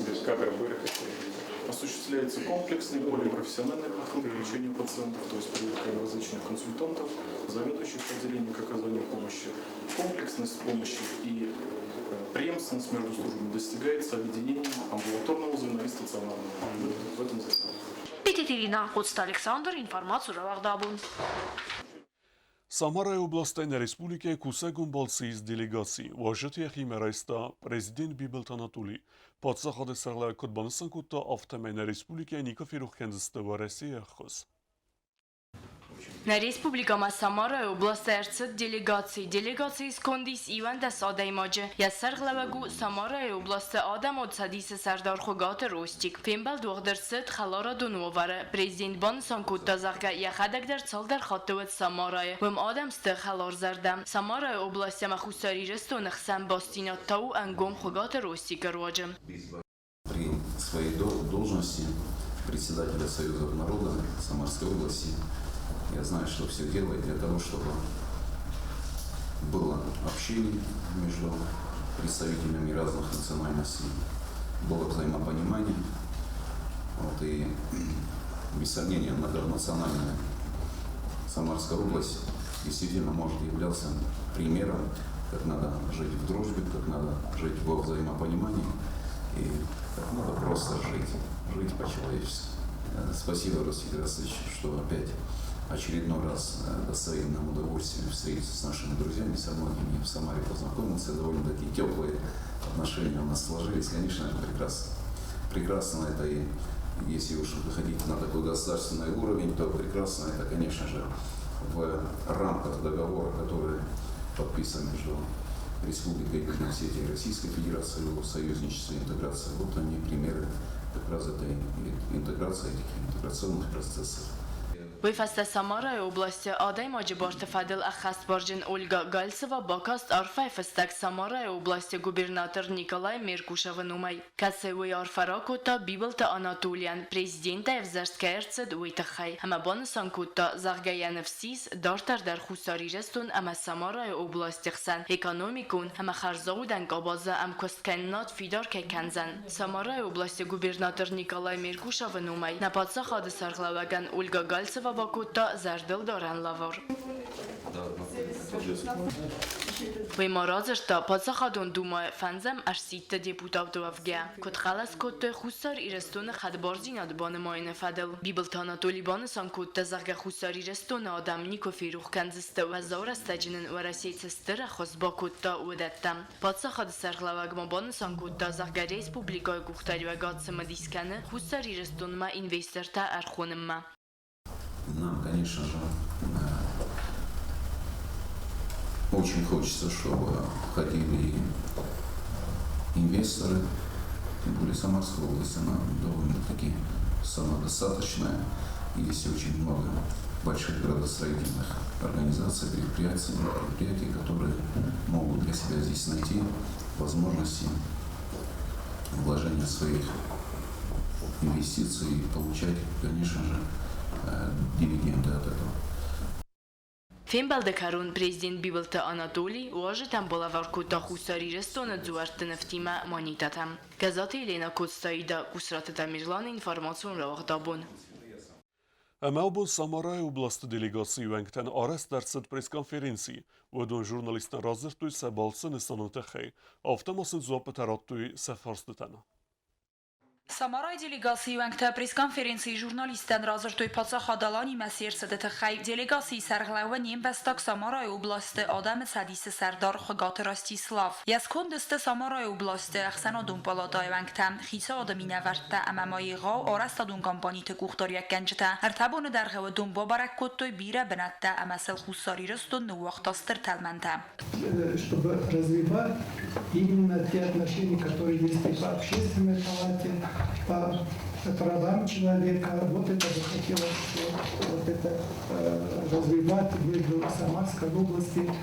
здесь кадры были какие-то. Осуществляется комплексный, более профессиональный подход к лечению пациентов, то есть привлекаем различных консультантов, заведующих отделением к оказанию помощи. Комплексность помощи и преемственность между службами достигается объединением амбулаторного звена и стационарного. В этом закон. Битеты Ирина, Коцты Александр, информацион рауагъд Абон. Самарайы областӕй нӕ республикӕйы кусӕгон балцы ис делегаци. Уазджыты йӕхимӕ райста президент Бибылты Анатоли. Паддзахады сӕргълӕууӕг куыд банысан кодта, афтӕмӕй нӕ республикӕйы никуы ферох кӕндзысты Уӕрӕсейы ӕххуыс. Нӕ республикӕмӕ Самарайы областӕй ӕрцыд делегаци. Делегацийы сконды ис 11 адӕймаджы. Йӕ сӕргълӕууӕг у Самарайы областы адӕмон цӕдисы сӕрдар Хуыгаты Ростик. Фембӕлд уагъд ӕрцыд хӕларадон уавӕры. Президент банысан кодта, зӕгъгӕ, йӕхӕдӕг дӕр цалдӕр хатты уыд Самарайы. Уым адӕм сты хӕларзӕрдӕ. Самарайы область ӕмӕ Хуссар Ирыстоны хсӕн бастдзинад та у ӕнгом Хуыгаты Ростикы руаджы. При своей должности председателя Союза народа Самарской области я знаю, что все делает для того, чтобы было общение между представителями разных национальностей, было взаимопонимание. Вот, и без сомнения, многонациональная Самарская область действительно может являться примером, как надо жить в дружбе, как надо жить во взаимопонимании и как надо просто жить, жить по-человечески. Спасибо, Ростик Расович, что опять очередной раз доставили нам удовольствие встретиться с нашими друзьями, со многими в Самаре познакомился, довольно-таки теплые отношения у нас сложились, конечно, это прекрасно. Прекрасно это и если уж выходить на такой государственный уровень, то прекрасно это, конечно же, в рамках договора, который подписан между Республикой Южная Осетия и Российской Федерацией о союзничестве и интеграции. Вот они примеры как раз этой интеграции, этих интеграционных процессов. Уый фӕстӕ Самарайы областы адӕймаджы барты фӕдыл ӕххӕстбарджын Ольга Гальцева бакаст арфӕйы фыстӕг Самарайы областы губернатор Николай Меркушевы номӕй, кӕцы уый арфӕ ракодта Бибылты Анатолийӕн, президентӕй ӕвзӕрст кӕй ӕрцыд, уый тыххӕй, ӕмӕ банысан кодта, зӕгъгӕ йӕ ныфс ис, дарддӕр дӕр Хуссар Ирыстон ӕмӕ Самарайы областы хсӕн экономикон ӕмӕ хӕрзаудӕн къабазы ӕмкуысткӕнынад фидар кӕй кӕндзӕн. Самарайы областы губернатор Николай Меркушевы номӕй нӕ паддзахады сӕргълӕууӕгӕн Ольга Гальцева бакодта зӕрдылдарӕн лӕвар. Уый ма радзырдта, Паддзахадон Думӕйы фӕндзӕм ӕрсидты депутат уӕвгӕ, куыд хъӕлӕс кодтой Хуссар Ирыстоны хӕдбардзинад банымайыны фӕдыл. Бибылты Анатоли банысан кодта, зӕгъгӕ, Хуссар Ирыстоны адӕм никуы ферох кӕндзысты, уӕззау рӕстӕджы нын Уӕрӕсе цы стыр ӕххуыс бакодта, уыдӕттӕ. Паддзахады сӕргълӕууӕг ма банысан кодта, зӕгъгӕ, республикӕйы къухдариуӕгад цымыдис кӕны Хуссар Ирыстонмӕ инвестортӕ ӕрхонынмӕ. Нам, конечно же, очень хочется, чтобы входили инвесторы, тем более Самарская область, она довольно-таки самодостаточная. Есть очень много больших градостроительных организаций, предприятий, которые могут для себя здесь найти возможности вложения своих инвестиций и получать, конечно же, дивиденды от этого. Фембӕлды кӕрон президент Бибылты Анатоли уазджытӕн балӕвар кодта Хуссар Ирыстоны дзуӕртты нывтимӕ монетӕтӕ. Гӕззаты Еленӕ, Коцты Аидӕ, Къусраты Тамерлан, информацион рауагъд Абон. Ӕмӕ абон Самарайы областы делегацийы уӕнгтӕн арӕзт ӕрцыд пресс-конференци. Уыдон журналисттӕн радзырдтой сӕ балцы нысаны тыххӕй, афтӕ ма сын дзуаппытӕ радтой сӕ фарстытӕн. Самарайы делегацийы уӕнгтӕ пресс-конференцийы журналисттӕн радзырдтой паддзахад Аланимӕ се рцыды тыххӕй. Делегацийы сӕргълӕууӕг не мбӕстаг Самарайы областы адӕмы цӕдисы сӕрдар Хуыгаты Ростислав. Йӕ сконды сты Самарайы областы ӕхсӕнадон палатӕйы уӕнгтӕ, хицауады минӕвӕрттӕ ӕмӕ ма егъау арӕзтадон компаниты къухдариуӕггӕнджытӕ. Ӕртӕ боны дӕргъы уыдон бабӕрӕг кодтой бирӕ бынӕттӕ ӕмӕ сыл Хуссар Ирыстон ныууагъта стыр тӕлмӕнтӕ. Чтобы развивать именно те отношения, которые есть и по общественной палате, по правам человека. Вот это бы хотелось вот это развивать между Самарской областью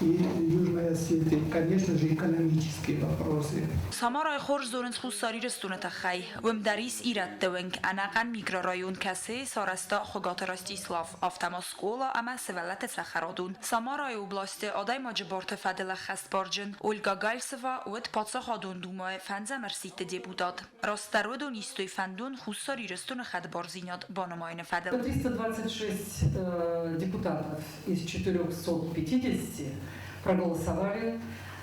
и Южной Осетией. Конечно же, экономические вопросы. Самарайы хорз зонынц Хуссар Ирыстоны тыххӕй. Уым дӕр ис ирӕтты уынг, ӕнӕхъӕн микрорайон, кӕцыйы сарӕзта Хуыгаты Ростислав, афтӕ ма скъола ӕмӕ сывӕллӕтты цӕхӕрадон. Самарайы областы адӕймаджы барты фӕдыл ӕххӕстбарджын Ольга Гальцева уыд Паддзахадон Думӕйы фӕндзӕм ӕрсидты депутат. Растдӕр уыдон истой фӕндон Хуссар Ирыстоны хӕдбардзинад банымайыны фӕдыл. 326 депутатов из 450 проголосовали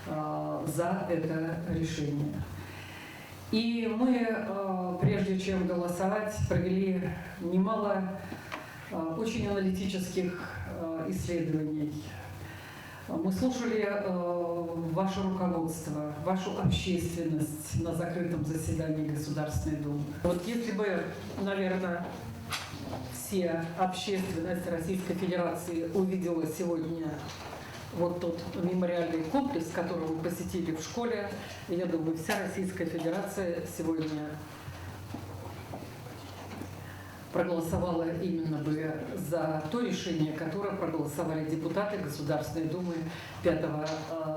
за это решение. И мы, прежде чем голосовать, провели немало очень аналитических исследований. Мы слушали ваше руководство, вашу общественность на закрытом заседании Государственной Думы. Вот если бы, наверное, все общественность Российской Федерации увидела сегодня вот тот мемориальный комплекс, который вы посетили в школе, я думаю, вся Российская Федерация сегодня проголосовала именно бы за то решение, которое проголосовали депутаты Государственной Думы пятого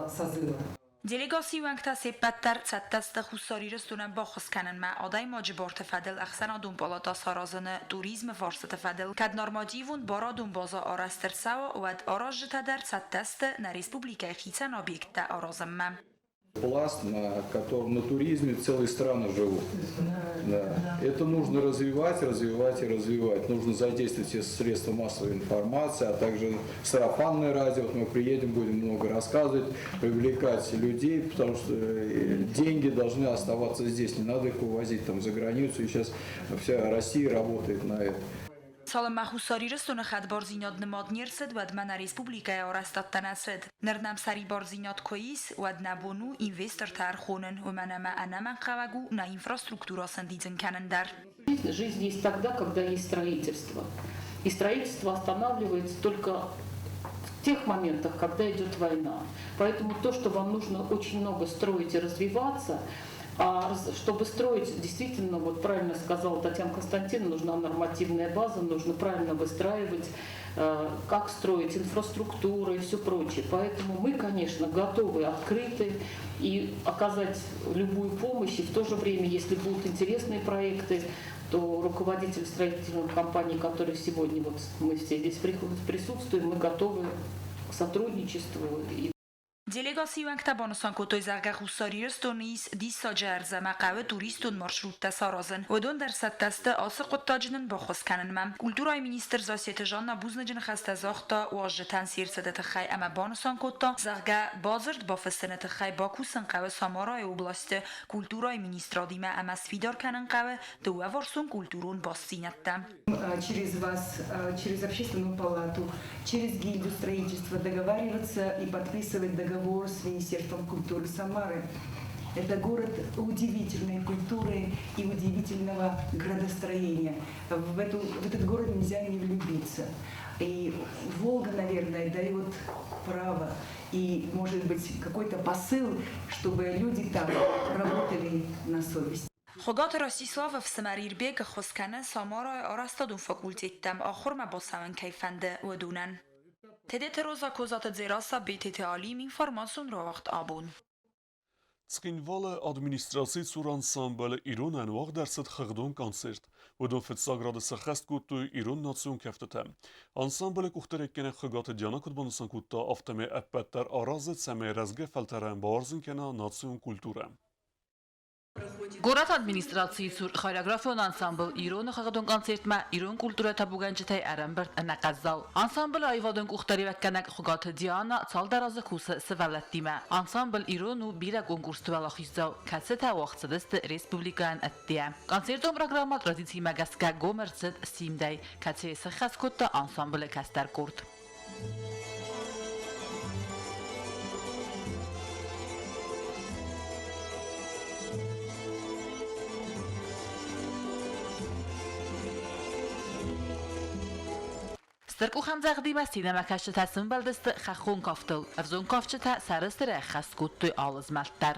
созыва. Делегацийы уӕнгтӕ се ппӕт дӕр цӕттӕ сты Хуссар Ирыстонӕн баххуыс кӕнынмӕ адӕймаджы барты фӕдыл ӕхсӕнадон палатӕ саразыны, туризмы фарстыты фӕдыл. Кӕд нормативон барадон базӕ арӕзт ӕрцӕуа, уӕд аразджытӕ дӕр цӕттӕ сты нӕ республикӕйы хицӕн объекттӕ аразынмӕ. Пласт, на котором на туризме целые страны живут. Да. Это нужно развивать, развивать и развивать. Нужно задействовать все средства массовой информации, а также сарафанное радио. Вот мы приедем, будем много рассказывать, привлекать людей, потому что деньги должны оставаться здесь, не надо их увозить там за границу. И сейчас вся Россия работает на это. Цалынмӕ Хуссар Ирыстоны хӕдбардзинад нымад не рцыд, уӕдмӕ нӕ республикӕйы арӕзтадтӕ нӕ цыд. Ныр нӕм сӕрибардзинад куы ис, уӕд нӕ бон у инвестортӕ ӕрхонын, уымӕн ӕмӕ ӕнӕмӕнгхъӕуӕг у нӕ инфраструктурӕ сӕндидзын кӕнын дӕр. Жизнь есть тогда, когда есть строительство. И строительство останавливается только в тех моментах, когда идет война. Поэтому то, что вам нужно очень много строить и развиваться, а чтобы строить, действительно, вот правильно сказала Татьяна Константиновна, нужна нормативная база, нужно правильно выстраивать, как строить инфраструктуру и все прочее. Поэтому мы, конечно, готовы, открыты и оказать любую помощь. И в то же время, если будут интересные проекты, то руководитель строительной компании, который сегодня вот мы все здесь присутствуем, мы готовы к сотрудничеству. И Делегацийы уӕнгтӕ банысан кодтой, зӕгъгӕ, Хуссар Ирыстоны ис диссаджы ӕрдз ӕмӕ хъӕуы туристон маршруттӕ саразын. Уыдон дӕр цӕттӕ сты ацы хъуыддаджы нын баххуыс кӕнынмӕ. Культурӕйы министр Зассеты Жанна бузныджы ныхӕстӕ загъта уазджытӕн се рцыды тыххӕй ӕмӕ банысан кодта, зӕгъгӕ, бадзырд бафыссыны тыххӕй бакусын хъӕуы Самарайы областы культурӕйы министрадимӕ ӕмӕ сфидар кӕнын хъӕуы дыууӕварсон культурон бастдзинӕдтӕ. Через вас, через общественную палату, через гильдию строительства договариваться и подписывать договор с Министерством культуры Самары. Это город удивительной культуры и удивительного градостроения. В этот город нельзя не влюбиться. И Волга, наверное, дает право и, может быть, какой-то посыл, чтобы люди там работали на совесть. Хуыгаты Ростиславы фсымӕр Ирбег ӕххуыс кӕны Самарайы арӕзтадон факультеттӕм ахуырмӕ бацӕуын кӕй фӕнды, уыдонӕн. Тедеты Роза, Козаты Дзерассӕ, Бететы Алим, информацион рауагъд Абон. Цхинвалы администрацийы цур ансамбль Ирон-ӕн уагъд ӕрцыд хыгъдон концерт. Уыдон фыццаг рады сӕххӕст кодтой ирон национ кӕфтытӕ. Ансамблы къухдариуӕггӕнӕг Хуыгаты Диана куыд банысан кодта, афтӕмӕй ӕппӕт дӕр аразы, цӕмӕй рӕзгӕ фӕлтӕрӕн бауарзын кӕна национ культурӕ. Горӕты администрацийы цур хореографион ансамбль Ирон-ы хыгъдон концертмӕ ирон культурӕ табугӕнджытӕй ӕрӕмбырд ӕнӕхъӕз зал. Ансамблы аивадон къухдариуӕггӕнӕг Хуыгаты Диана цалдӕр азы кусы сывӕллӕттимӕ. Ансамбль Ирон у бирӕ конкурсты уӕлахиздзау, кӕцытӕ уагъд цыдысты республикӕйӕн ӕддейӕ. Концертон программӕ традицимӕ гӕсгӕ гом ӕрцыд Симдӕй, кӕцыйы сӕххӕст кодта ансамблы кӕстӕр къорд. Стыр къухӕмдзӕгъдимӕ синемӕкӕсджытӕ сымбӕлдысты хӕххон кафтыл. Ӕвзонг кафджытӕ сӕрыстырӕй ӕххӕст кодтой алы змӕлд дӕр.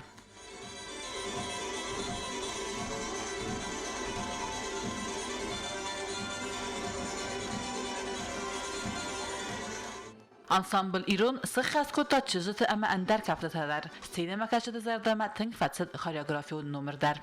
Ансамбль Ирон сыххӕст кодта чызджыты ӕмӕ ӕндӕр кӕфтытӕ дӕр. Сценӕмӕкӕсджыты зӕрдӕмӕ тынг фӕцыд хореографион номыр дӕр.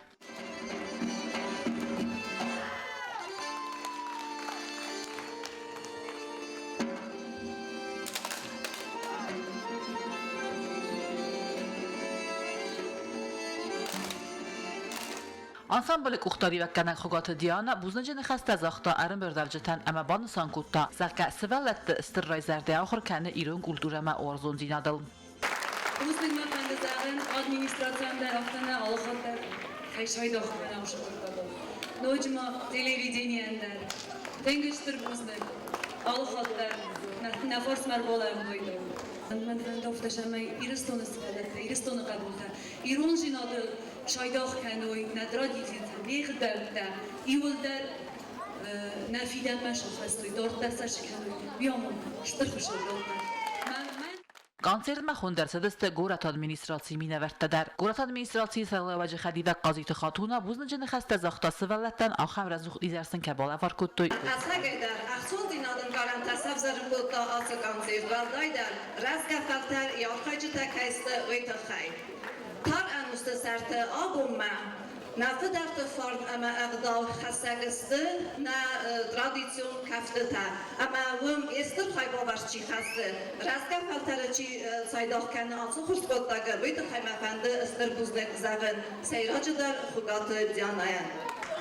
Ансамблы къухдариуӕггӕнӕг Хуыгаты Диана бузныджы ныхӕстӕ загъта ӕрӕмбырдуӕвджытӕн ӕмӕ банысан кодта, зӕгъгӕ, сывӕллӕтты стыр райзӕрдӕ ахуыр кӕны ирон культурӕмӕ уарзондзинадыл. Бузныг мӕ фӕнды зӕгъын, администрацийӕн дӕр афтӕ нӕ алыхатт дӕр кӕй сайдагъ кӕнӕ уыцы хъуыддагыл. Ноджы ма телевиденийӕн дӕр тынг стыр бузныг, алыхатт дӕр нӕ фарсмӕ ӕрбалӕууой. Мӕн фӕнды афтӕ, цӕмӕй Ирыстоны сывӕллӕттӕ, Ирыстоны хъӕбултӕ ирондзинады сайдагъ кӕной нӕ традицитӕ, не гъдӕуттӕ иуылдӕр нӕ фидӕнмӕ сӕххӕстой, дарддӕр сӕ скӕной. Уый амонд стыр хуызы дарддӕр. Концертмӕ хуынд ӕрцыдысты горӕты администрацийы минӕвӕрттӕ дӕр. Горӕты администрацийы сӕргълӕууӕджы хӕдивӕг Хъазиты Хатуна бузныджы ныхӕстӕ загъта сывӕллӕттӕн, ахӕм рӕсугъд изӕр сын кӕй балӕвар кодтой. Ӕцӕгӕйдӕр, ӕхцондзинад ӕнкъарӕнтӕ сӕвзӕрын кодта ацы концерт, уӕлдайдӕр рӕзгӕ фӕлтӕр йӕ архайджытӕ кӕй сты, уый тыххӕй. Тар ӕнусты сӕрты абонмӕ нӕ фыдӕлты фарн ӕмӕ ӕгъдау хӕссӕг сты нӕ традицион кӕфтытӕ ӕмӕ уым йе стыр хайбавӕрд чи хӕссы, рӕзгӕ фӕлтӕры чи цайдагъ кӕны ацы хорз хъуыддагы, уый тыххӕй мӕ фӕнды стыр бузныг зӕгъын сӕйраджыдӕр Хуыгаты Дианӕйӕн.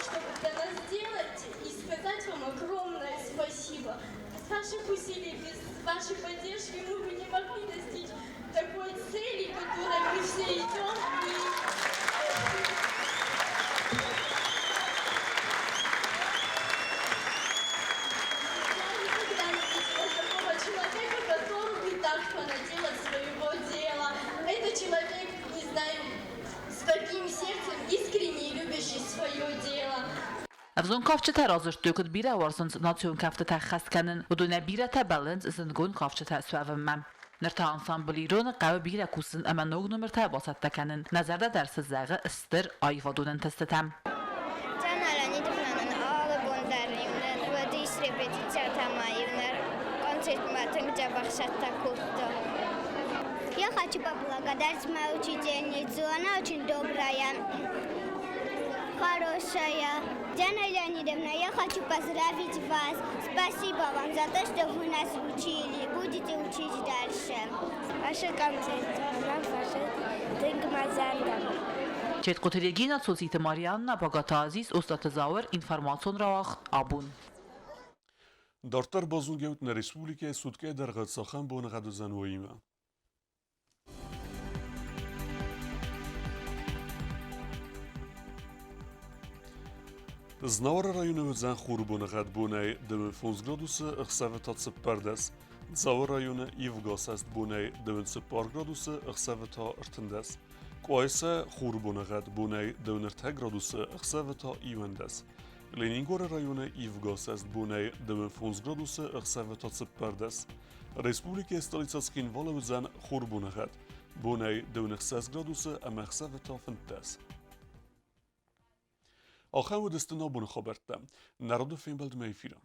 Чтобы для нас сделать и сказать вам огромное спасибо. Без ваших усилий, без вашей поддержки мы бы не могли достичь такой цели, к которой мы все идем. И я никогда не видела такого человека, который бы так фанател от своего дела. Это человек, не знаю, с каким сердцем, искренне любящий свое дело. Ӕвзонг кафджытӕ радзырдтой, куыд бирӕ уарзынц национ кӕфтытӕ ӕххӕст кӕнын, уыдонӕй бирӕтӕ бӕллынц зындгонд кафджытӕ суӕвынмӕ. Ныр та ансамбль Ирон-ы хъӕуы бирӕ кусын ӕмӕ ног номыртӕ бацӕттӕ кӕнын. Нӕ зӕрдӕ дӕр цы зӕгъы стыр аивадон ӕнтыстытӕм. Диана Леонидовна нын алы бон дӕр иунӕг уӕдис репетициятӕ ӕмӕ иунӕг концертмӕ тынг дзӕбӕх цӕттӕ кодта. Я хочу поблагодарить мою учительницу. Она очень добрая, хорошая. Диана Леонидовна, я хочу поздравить вас. Спасибо вам за то, что вы нас учили. Будете учить дальше. Ацы концерт мӕм фӕзынд тынг мӕ зӕрдӕмӕ. Четкъуты Регина, Цоциты Марианна, Багаты Азиз, Остъаты Зауыр, информацион рауагъд «Абон». Дарддӕр базонгӕут нӕ республикӕйы суткӕйы дӕргъы цахӕм боныгъӕд уыдзӕн, уыимӕ. Знауыры районы уыдзӕн хуры боныгъӕд бонӕй 25 градусы, ӕхсӕвы та 14. Дзауы районы ивгӕ сӕст бонӕй 24 градусы, ӕхсӕвы та 13. Къуайса хуры боныгъӕд бонӕй 23 градусы, ӕхсӕвы та 11. Ленингоры районы ивгӕ сӕст бонӕй 25 градусы, ӕхсӕвы та 14. Республикӕйы столицӕ Цхинвалы уыдзӕн хурбоныгъӕд. Бонӕй 26 градусы ӕмӕ ӕхсӕвы та 15. Ахӕм уыдысты нӕ абоны хабӕрттӕ. Народы фембӕлдмӕ эфиры.